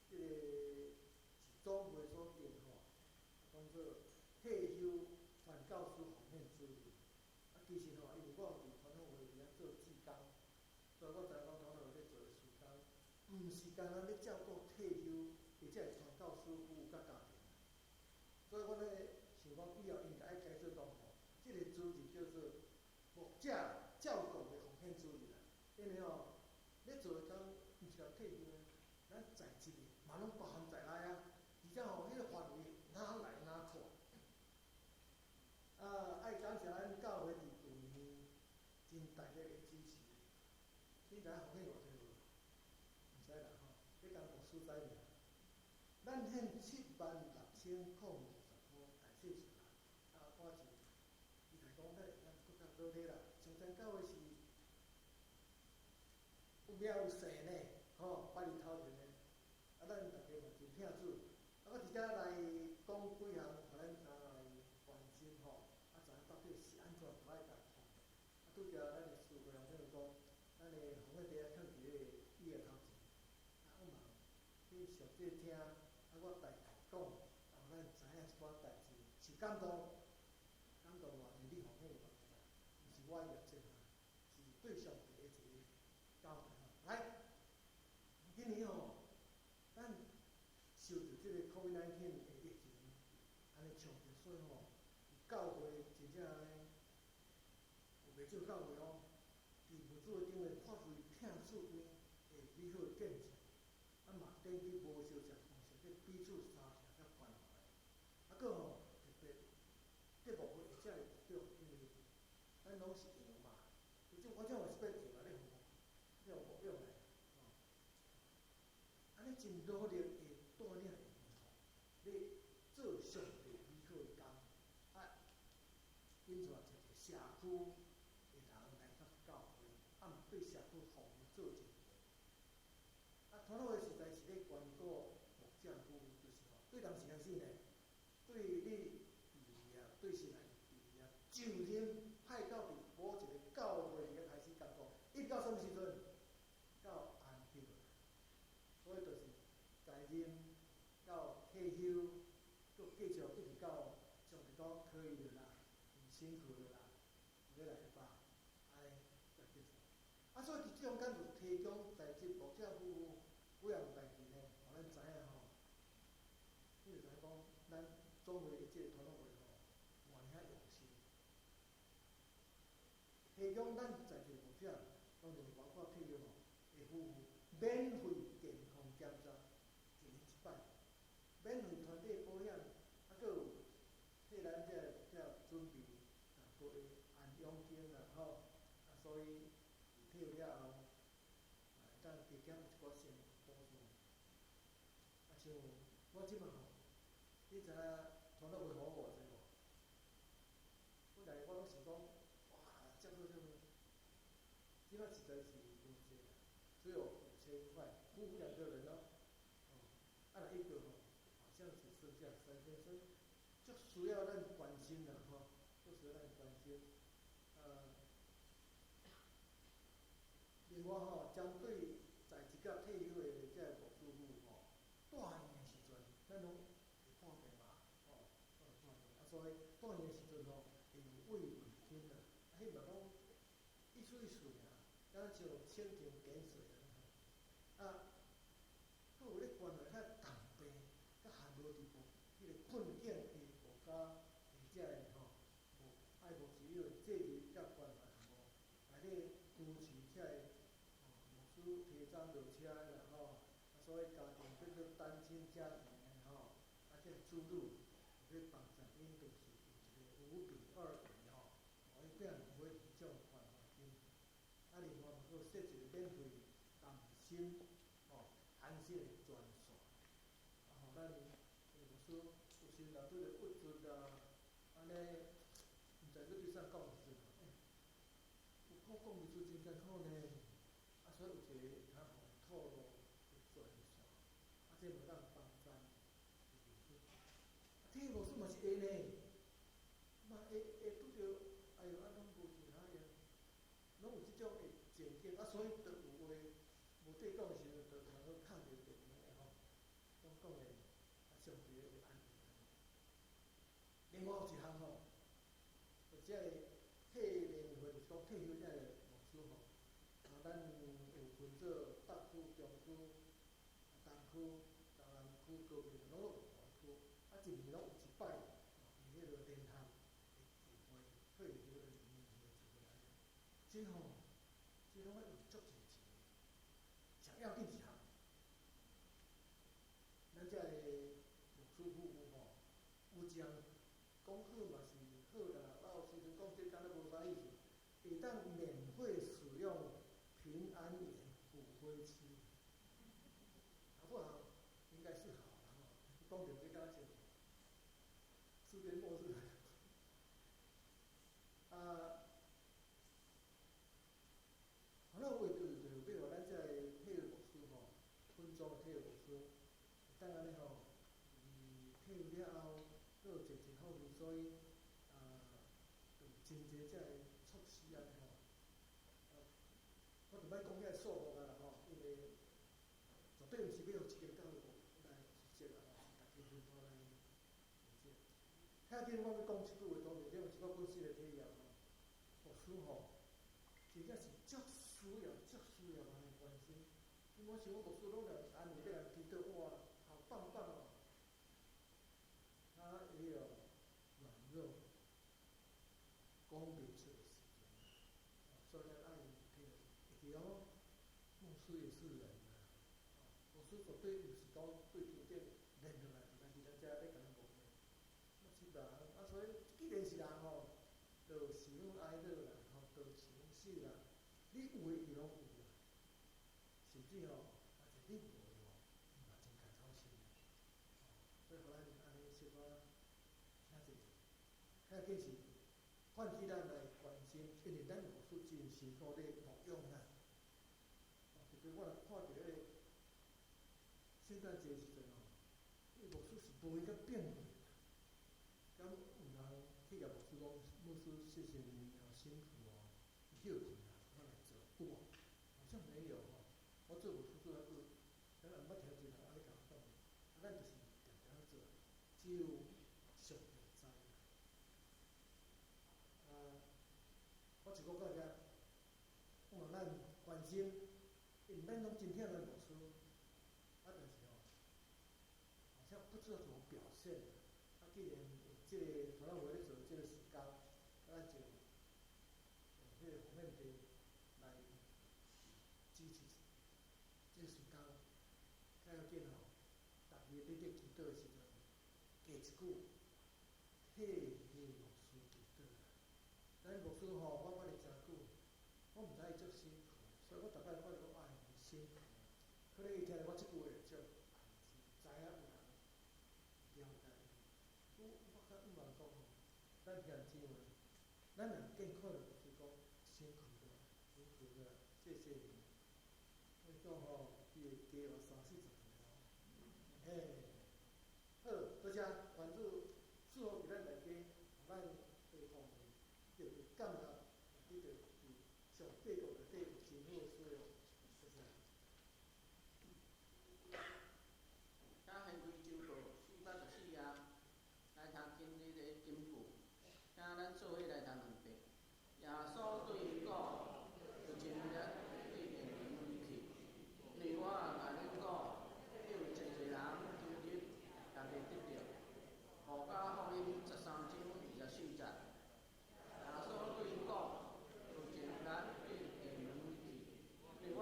這個是總會所定吼，當做退休傳教士奉獻主日。啊，其實吼，因為我有佇團委會佇遐做志工，所以我知影講團委會咧做的事工。毋是干焦咧照顧退休或者是傳教師夫婦佮家庭。所以我咧想講，以後應該愛改做講吼，這個主日叫做牧者照顧的奉獻主日啦。因為吼，咧做的工毋是共退休的，咱在職的嘛攏包含在內啊。而且吼，彼個範圍哪來哪闊。啊，愛感謝咱教會佇舊年真大力的支持。你知影奉獻偌濟無？毋知啦吼，你共牧師知爾。咱獻76,050箍大細數啦。啊，我就伊來講，咱會當閣較努力啦。上層教會是有名有姓呢，吼，擺佇頭前的。啊，咱大家嘛真疼主。啊，我佇遮來講幾項，予咱通來關心吼。啊，知影到底是按怎都愛共看。啊，拄才咱的師傅老師講，咱的奉獻袋仔囥佇彼個椅仔頭前。啊，我嘛去詳細聽，啊，我大概講，予咱知影一寡代誌，是感動，感動偌濟你奉獻偌濟啦，毋是我業績啊，是對上帝的一個交代。來，今年吼，咱受著這個 COVID-19 的疫情按呢衝擊，所以吼，教會真正按呢有袂少教會哦，佇牧主的頂面發揮疼主的美好見證，啊嘛轉去無相像方式去彼此相疼佮關懷。啊，閣吼特別節目會遮的牧長，因為咱攏是羊嘛，其實我這嘛是變羊啊，咧予牧養來，吼，按呢真努力的帶領羊吼，咧做上帝美好的工，啊，引帶一個社區的人來到教會，啊嘛對社區服務做真濟。啊，傳道會實在是咧關顧牧者夫婦，就是吼，對當時開始呢，對你畢業，對神來畢業，就任派到佇某一個教會裡咧開始工作，一直到啥物時陣？到安息。所以就是在任到退休，閣繼續一直到上帝講可以了啦，很辛苦了啦，回來吧，按呢才結束。啊，所以佇這中間就提供在職牧者夫婦幾項代誌呢，予咱知影吼。你就知影講，咱總會的這個傳道會吼，偌爾用心，提供咱在職牧者，當然包括退休吼的夫婦，免費健康檢查，一年一擺，免費團體保險，啊，閣有替咱這個牧者準備逐個月安養金啦吼，啊，所以退休了後，會當加減有一寡生活補助。啊，像我這擺吼，你知影傳道會予我偌濟無？本來我攏想講，哇，遮好遮好，這擺實在是無濟啦，只有5000塊，夫婦兩個人哦，哦，啊若一個吼，好像只剩下3000，所以足需要咱關心啦吼，足需要咱關心。另外吼，針對在職佮退休的這個牧師夫婦吼，住院的時陣，咱攏會看病嘛，吼，攏會看病，啊，所以住院的時陣吼，會有慰問金啦，啊，彼嘛攏意思意思爾，敢若像蜻蜓點水按呢。啊，閣有咧關懷較重病、較陷落佇無彼個困境的無家的這个吼，無愛牧師的責任佮關懷項目，來咧支持這个吼牧師提早落車的啦吼，啊，所以家庭變做單親家庭的吼，啊，這個子女有咧幫助𪜶，就是有一個5比2比吼，予𪜶囝買一種關懷金。啊，另外嘛，閣設一個免費談心吼談心的專線，啊，予咱牧師有時若拄著鬱卒啊，按呢，毋知欲對啥講的時陣，欸，有苦講袂出真艱苦呢，啊，所以有一個會通予吐露的專線，啊，這嘛當幫贊牧師。啊，退休牧師嘛是會呢，嘛會會拄著，哎喲，啊，攏無錢通用，攏有這種的情景，啊，所以就有話無得講的時陣，就通去敲一個電話吼，攏講的，啊，上帝會安慰。另外有一項吼，就這個退年會，就是講退休這個牧師吼，啊，咱有分做北區、中區。區、台南區、高雄攏有大區，啊，一年攏有一擺，伊彼個聯合的聚會，退休的年會聚會安呢。這吼，這攏愛有足濟錢，上要緊一項，咱遮的牧師夫婦吼，有一項講好嘛是好啦，我有時陣講這敢若無啥意思，會當免費使用平安園骨灰區，好不好？應該是好啦吼，講著這敢若像世界末日。啊，好啦，為著就是欲予咱遮的退休牧師吼，分裝的退休牧師，會當按呢吼，伊退休了後，閣有濟濟方面，所以啊，有真濟遮的措施按呢吼。啊，我就莫講遐數目啊啦吼，因為絕對毋是欲予一間教會來負責啦吼，是大家分擔來負責。較緊我欲講一句話，當然這有一寡本身的體驗吼，牧師吼，真正是足需要、足需要人的關心。因為我想講牧師攏共安慰，欲人祈禱，哇，好棒棒哦！他也有軟弱，講袂出的時陣，所以咱愛體諒。會記哦，牧師也是人啊，牧師絕對毋是講對天頂練落來，就來佇咱遮欲共咱牧會。嘛是人，啊，所以既然是人吼，就喜怒哀樂啦，吼，就情緒啦，你有的伊攏有啦，甚至吼，啊，者你無的吼，伊嘛真共操心。所以，予咱按呢小可聽者，較緊是喚起咱來關心，因為咱牧師真辛苦咧牧養咱。特別我若看著彼個聖誕節時陣吼，彼個牧師是無閒甲變過。敢有人去共牧師講，牧師謝謝你好辛苦哦，你歇睏啦，我來做，有無？好像沒有吼。我做牧師做遐久，咱也毋捌聽一個人按呢共我講，啊，咱就是定定咧做，只有上帝知啦。啊，我就講到遮，我望咱關心，因為咱攏真疼咱牧師，啊，但是吼，好像不知道怎麼表現。啊，既然有這個傳道會咧做這個時間，咱就用彼個奉獻地來支持這個時間，較要緊吼，逐日你咧祈禱的時陣，加一句，替彼牧師祈禱啦。咱牧師吼，我捌伊誠久，我毋知伊足辛苦，所以我逐擺看伊講哎，辛苦。可能伊聽著我這句話就知影有人了解伊。我較毋茫講吼，咱兄姊妹，咱若見看著牧師講辛苦了，辛苦了，謝謝你。我講吼，伊會加活三四十歲哦。嘿，好，多謝，願主賜福佇咱內底，予咱會奉獻，就會感覺得到佇上帝國內底有真好的使用，謝謝。請掀開周報414頁，來讀今日的金句，請咱做伙來讀兩遍。耶穌對𪜶講：有一人對殿門入去，因為我共恁講，有濟濟人進入，也袂得著。路加福音13章24節。耶穌對𪜶講：有一人對殿門入去，因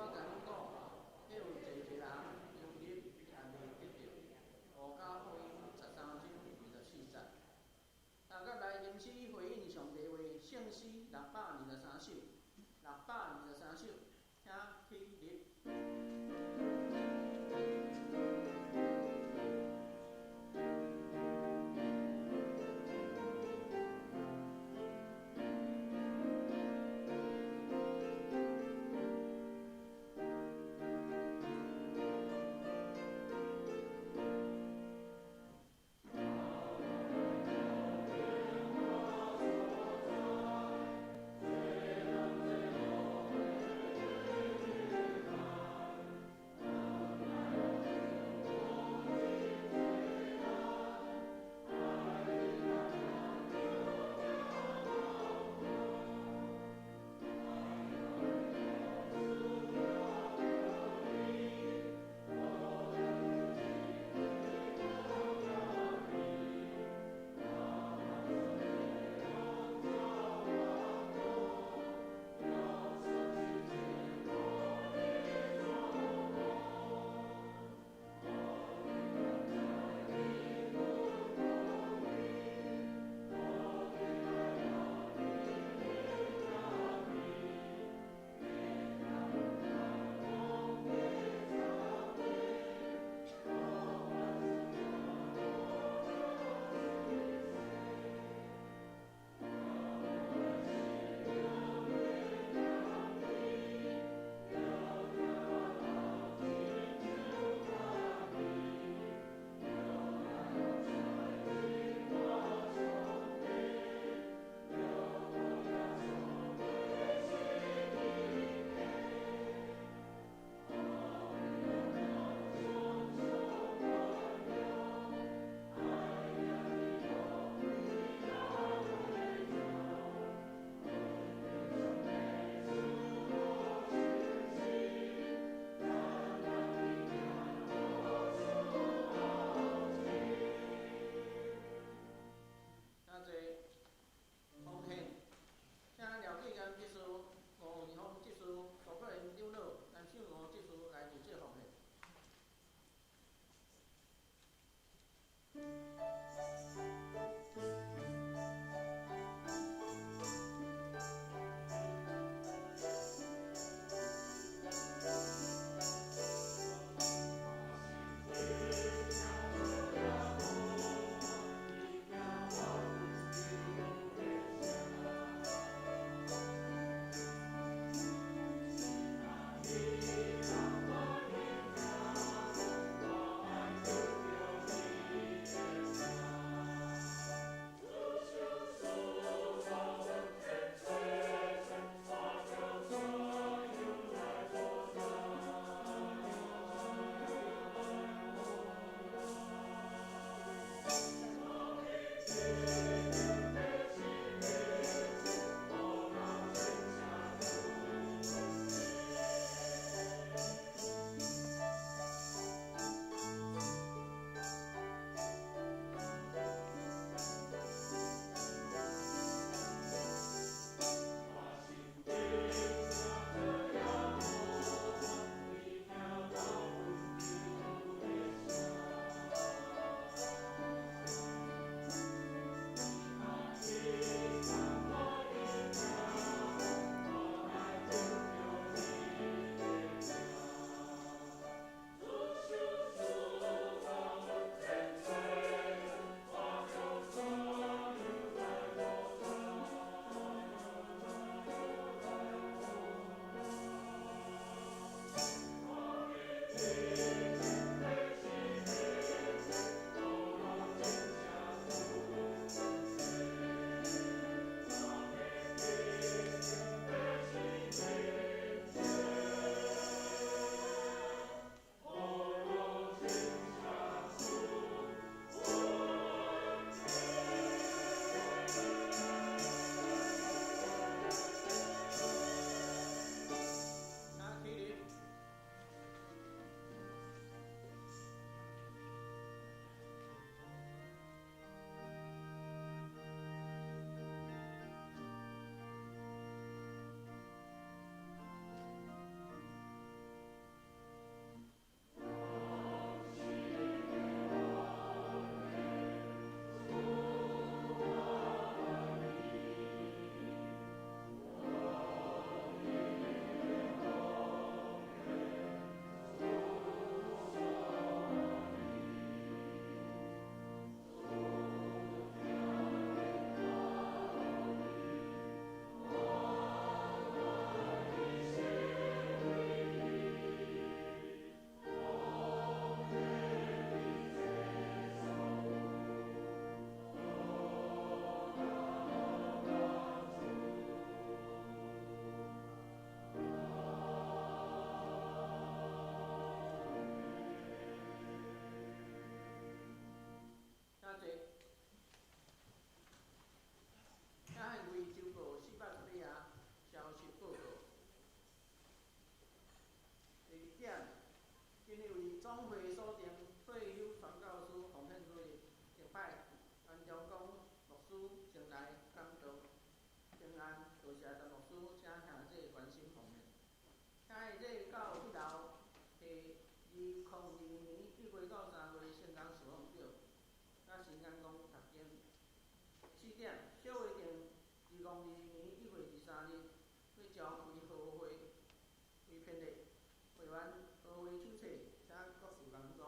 上为和会为编列会员和会手册，请各事工组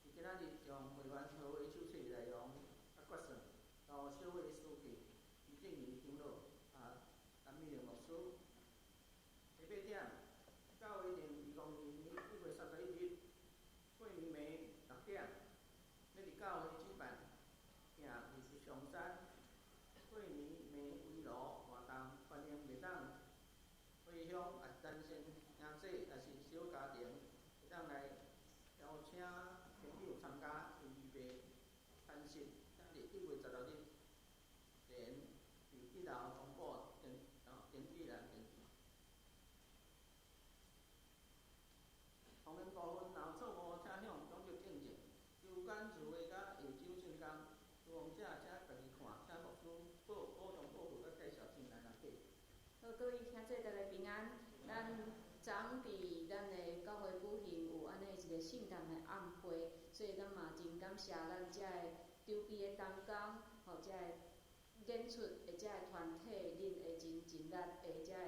伫今仔日将会员和会手册内容甲决算，交小会书记徐正仁长老啊，陈美玲牧师。下八点，教会定2022年1月31日过年暝6点，欲伫教会举办行艺术上山过年暝围炉活动，欢迎袂当回乡也是单身兄弟，也是小家庭，会当来邀请朋友参加预备餐食，请伫1月16日前伫一楼公布登记来登记。方言部分若有错误，请向总局订正。求简词的佮下周圣工，有王者请家己看，请牧师报补充报告佮介绍进来人计。好，各位兄弟，大家平安。咱昨伫咱的教会举行有按呢一个圣诞的暗会，所以咱嘛真感谢咱遮的筹备的同工，吼，遮个演出的遮个团体，恁会真尽力的遮个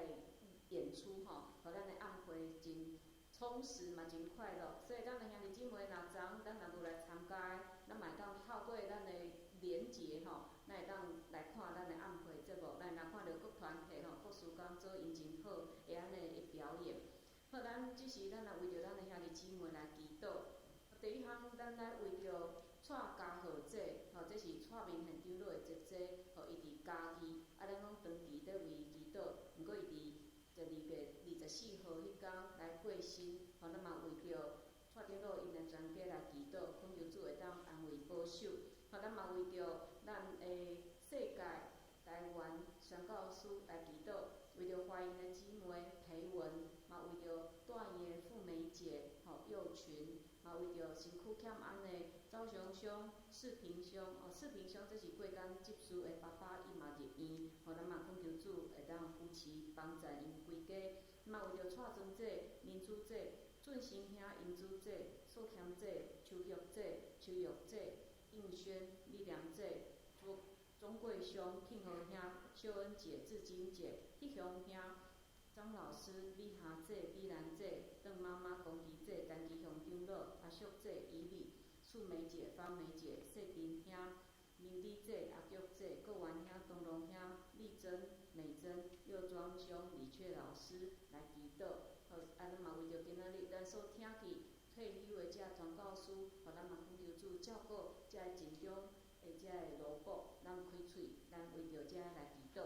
演出吼，予咱的暗会真充实嘛，真快乐。所以咱的兄弟姊妹，若昨咱若无来参加的，咱嘛会当透过咱的连结吼，咱会当来看咱的暗会节目，咱若看著各团体吼，各事工做𪜶真好的按呢的表演。好，咱这时咱来为著咱的兄弟姊妹来祈祷。第一项，咱来为著蔡家和姐，吼，这是蔡明宪长老的姐姐，吼，伊伫嘉义，啊，咱拢长期咧为伊祈祷，毋过伊伫12月24号彼工来过身，吼，咱嘛为著蔡长老𪜶的全家来祈祷，恳求主会当安慰保守。吼，咱嘛为著咱的世界台湾宣教师来祈祷，为著华英的姊妹裴文，嘛为著大院的富美姐，吼，幼群，嘛为著身躯欠安的赵雄兄、世平兄，哦，世平兄这是过工执事的爸爸，伊嘛入院，吼，咱嘛恳求主会当扶持帮助𪜶规家。嘛为著蔡庄姐、林珠姐、俊成兄、英珠姐、素谦姐、秋玉姐、秋玉姐、应轩、李良姐、钟钟贵兄、庆和兄、秀恩姐、志金姐、铁雄兄、张老师、李霞姐、李兰姐、邓妈妈、龚吉姐、陈吉雄长老、阿淑姐、伊丽、素梅姐、方梅姐、谢丁兄、明丽姐、阿玉姐、郭元兄、东龙兄、丽珍、美珍、右庄兄、李雀老师来祈祷。好，啊，咱嘛为著今仔日咱所听见退休的遮传教师，予咱嘛恳求主照顾遮个尽忠的遮个萝卜，咱开喙，咱为著遮来祈祷。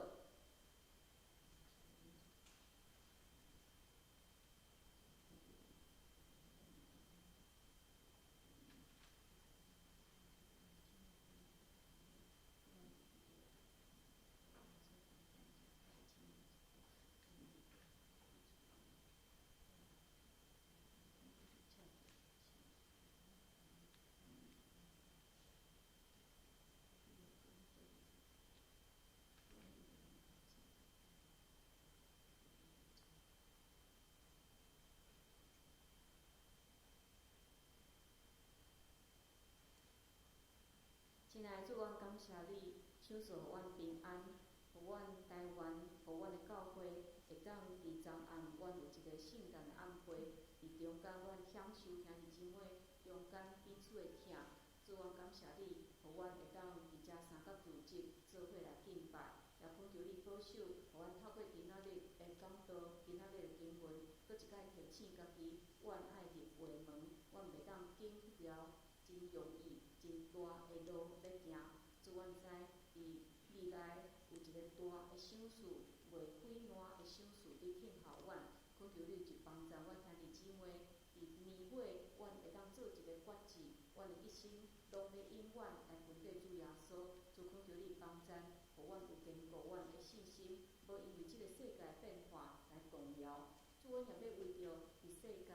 亲爱的主，阮感谢你，赏赐予阮平安，予阮台湾，予阮的教会会当伫昨暗，阮有一个圣诞的暗会，伫中间阮享受兄弟姊妹中间彼此的疼。主，阮感谢你，予阮会当伫遮三角组织做伙来敬拜，也恳求你保守，予阮透过今仔日的讲道，今仔日的经文，阁一摆提醒家己，阮爱入话门，阮袂当拣彼条真容易、真大的路欲行。主，阮知伫未来有一个大的赏赐，袂毁烂的赏赐伫等候阮。恳求你就帮助阮兄弟姊妹，伫年尾，阮会当做一个决志，阮的一生拢欲永远来跟缀主耶稣。主，恳求你帮助，予阮有坚固阮的信心，无因为这个世界变化来动摇。主，阮也欲为著伫世界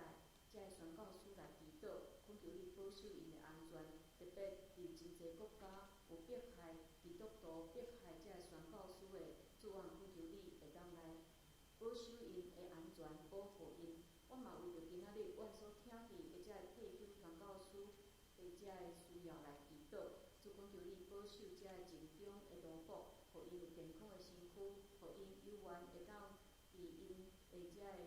遮个宣教师来祈祷，恳求你保守𪜶的安全，特别伫真济国家有迫害基督徒、迫害遮个宣教师的，主，阮恳求你会当来保守𪜶的安全，保护𪜶。我嘛为著今仔日阮所听见的遮个退休传教师的遮个需要来祈祷，主，恳求你保守遮个尽忠的萝卜，予𪜶有健康的身躯，予𪜶犹原会当伫伫𪜶的遮个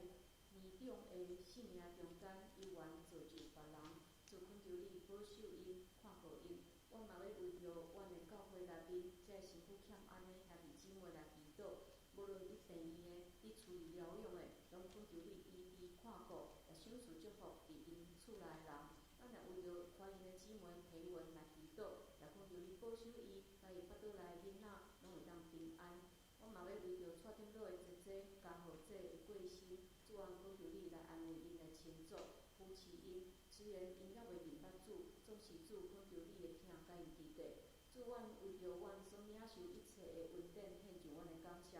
年长的生命中间，犹原造就别人。主恳求你保守𪜶，看顾𪜶。阮嘛欲为著阮的教会内面遮个身躯欠安的兄弟姊妹来祈祷，无论伫病院的、伫厝里疗养的，拢恳求你医治看顾，也赏赐祝福伫𪜶厝内的人。咱也为著怀孕的姊妹培文来祈祷，也恳求你保守伊，共伊腹肚内的囡仔拢会当平安。我嘛欲为著蔡长老的姐姐嘉豪姐的过身，主啊，恳求你来安慰𪜶的亲族，扶持𪜶。虽然𪜶犹未认捌主，总是主恳求你的疼共𪜶伫咧。主，阮为著阮所领受一切的恩典，献上阮的感谢。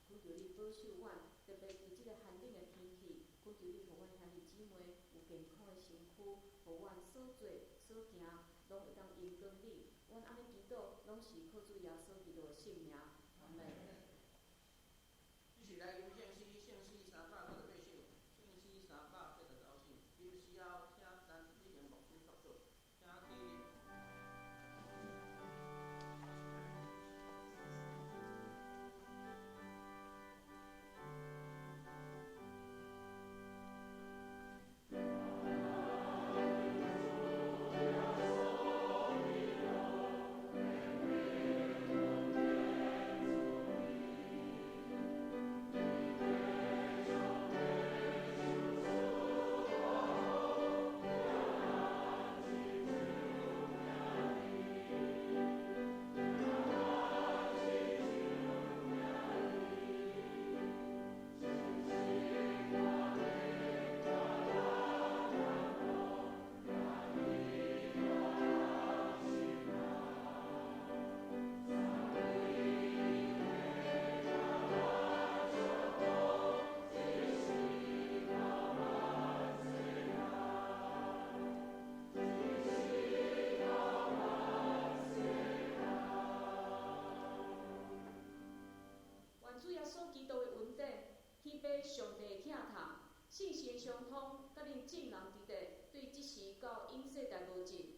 恳求你保守阮，特别伫这个寒冷的天气，恳求你予阮兄弟姊妹有健康的身躯，予阮所做所行拢会当荣光你。阮按呢祈祷，拢是靠主耶稣基督的圣名。阿们。一起来吟圣诗，圣诗368首，圣诗389首。吟诗后，请陈美玲牧师祝祷，请起立。愿主耶稣基督的恩典，天父上帝的疼痛，圣神的相通，佮恁众人伫咧，对这时到永世代无尽。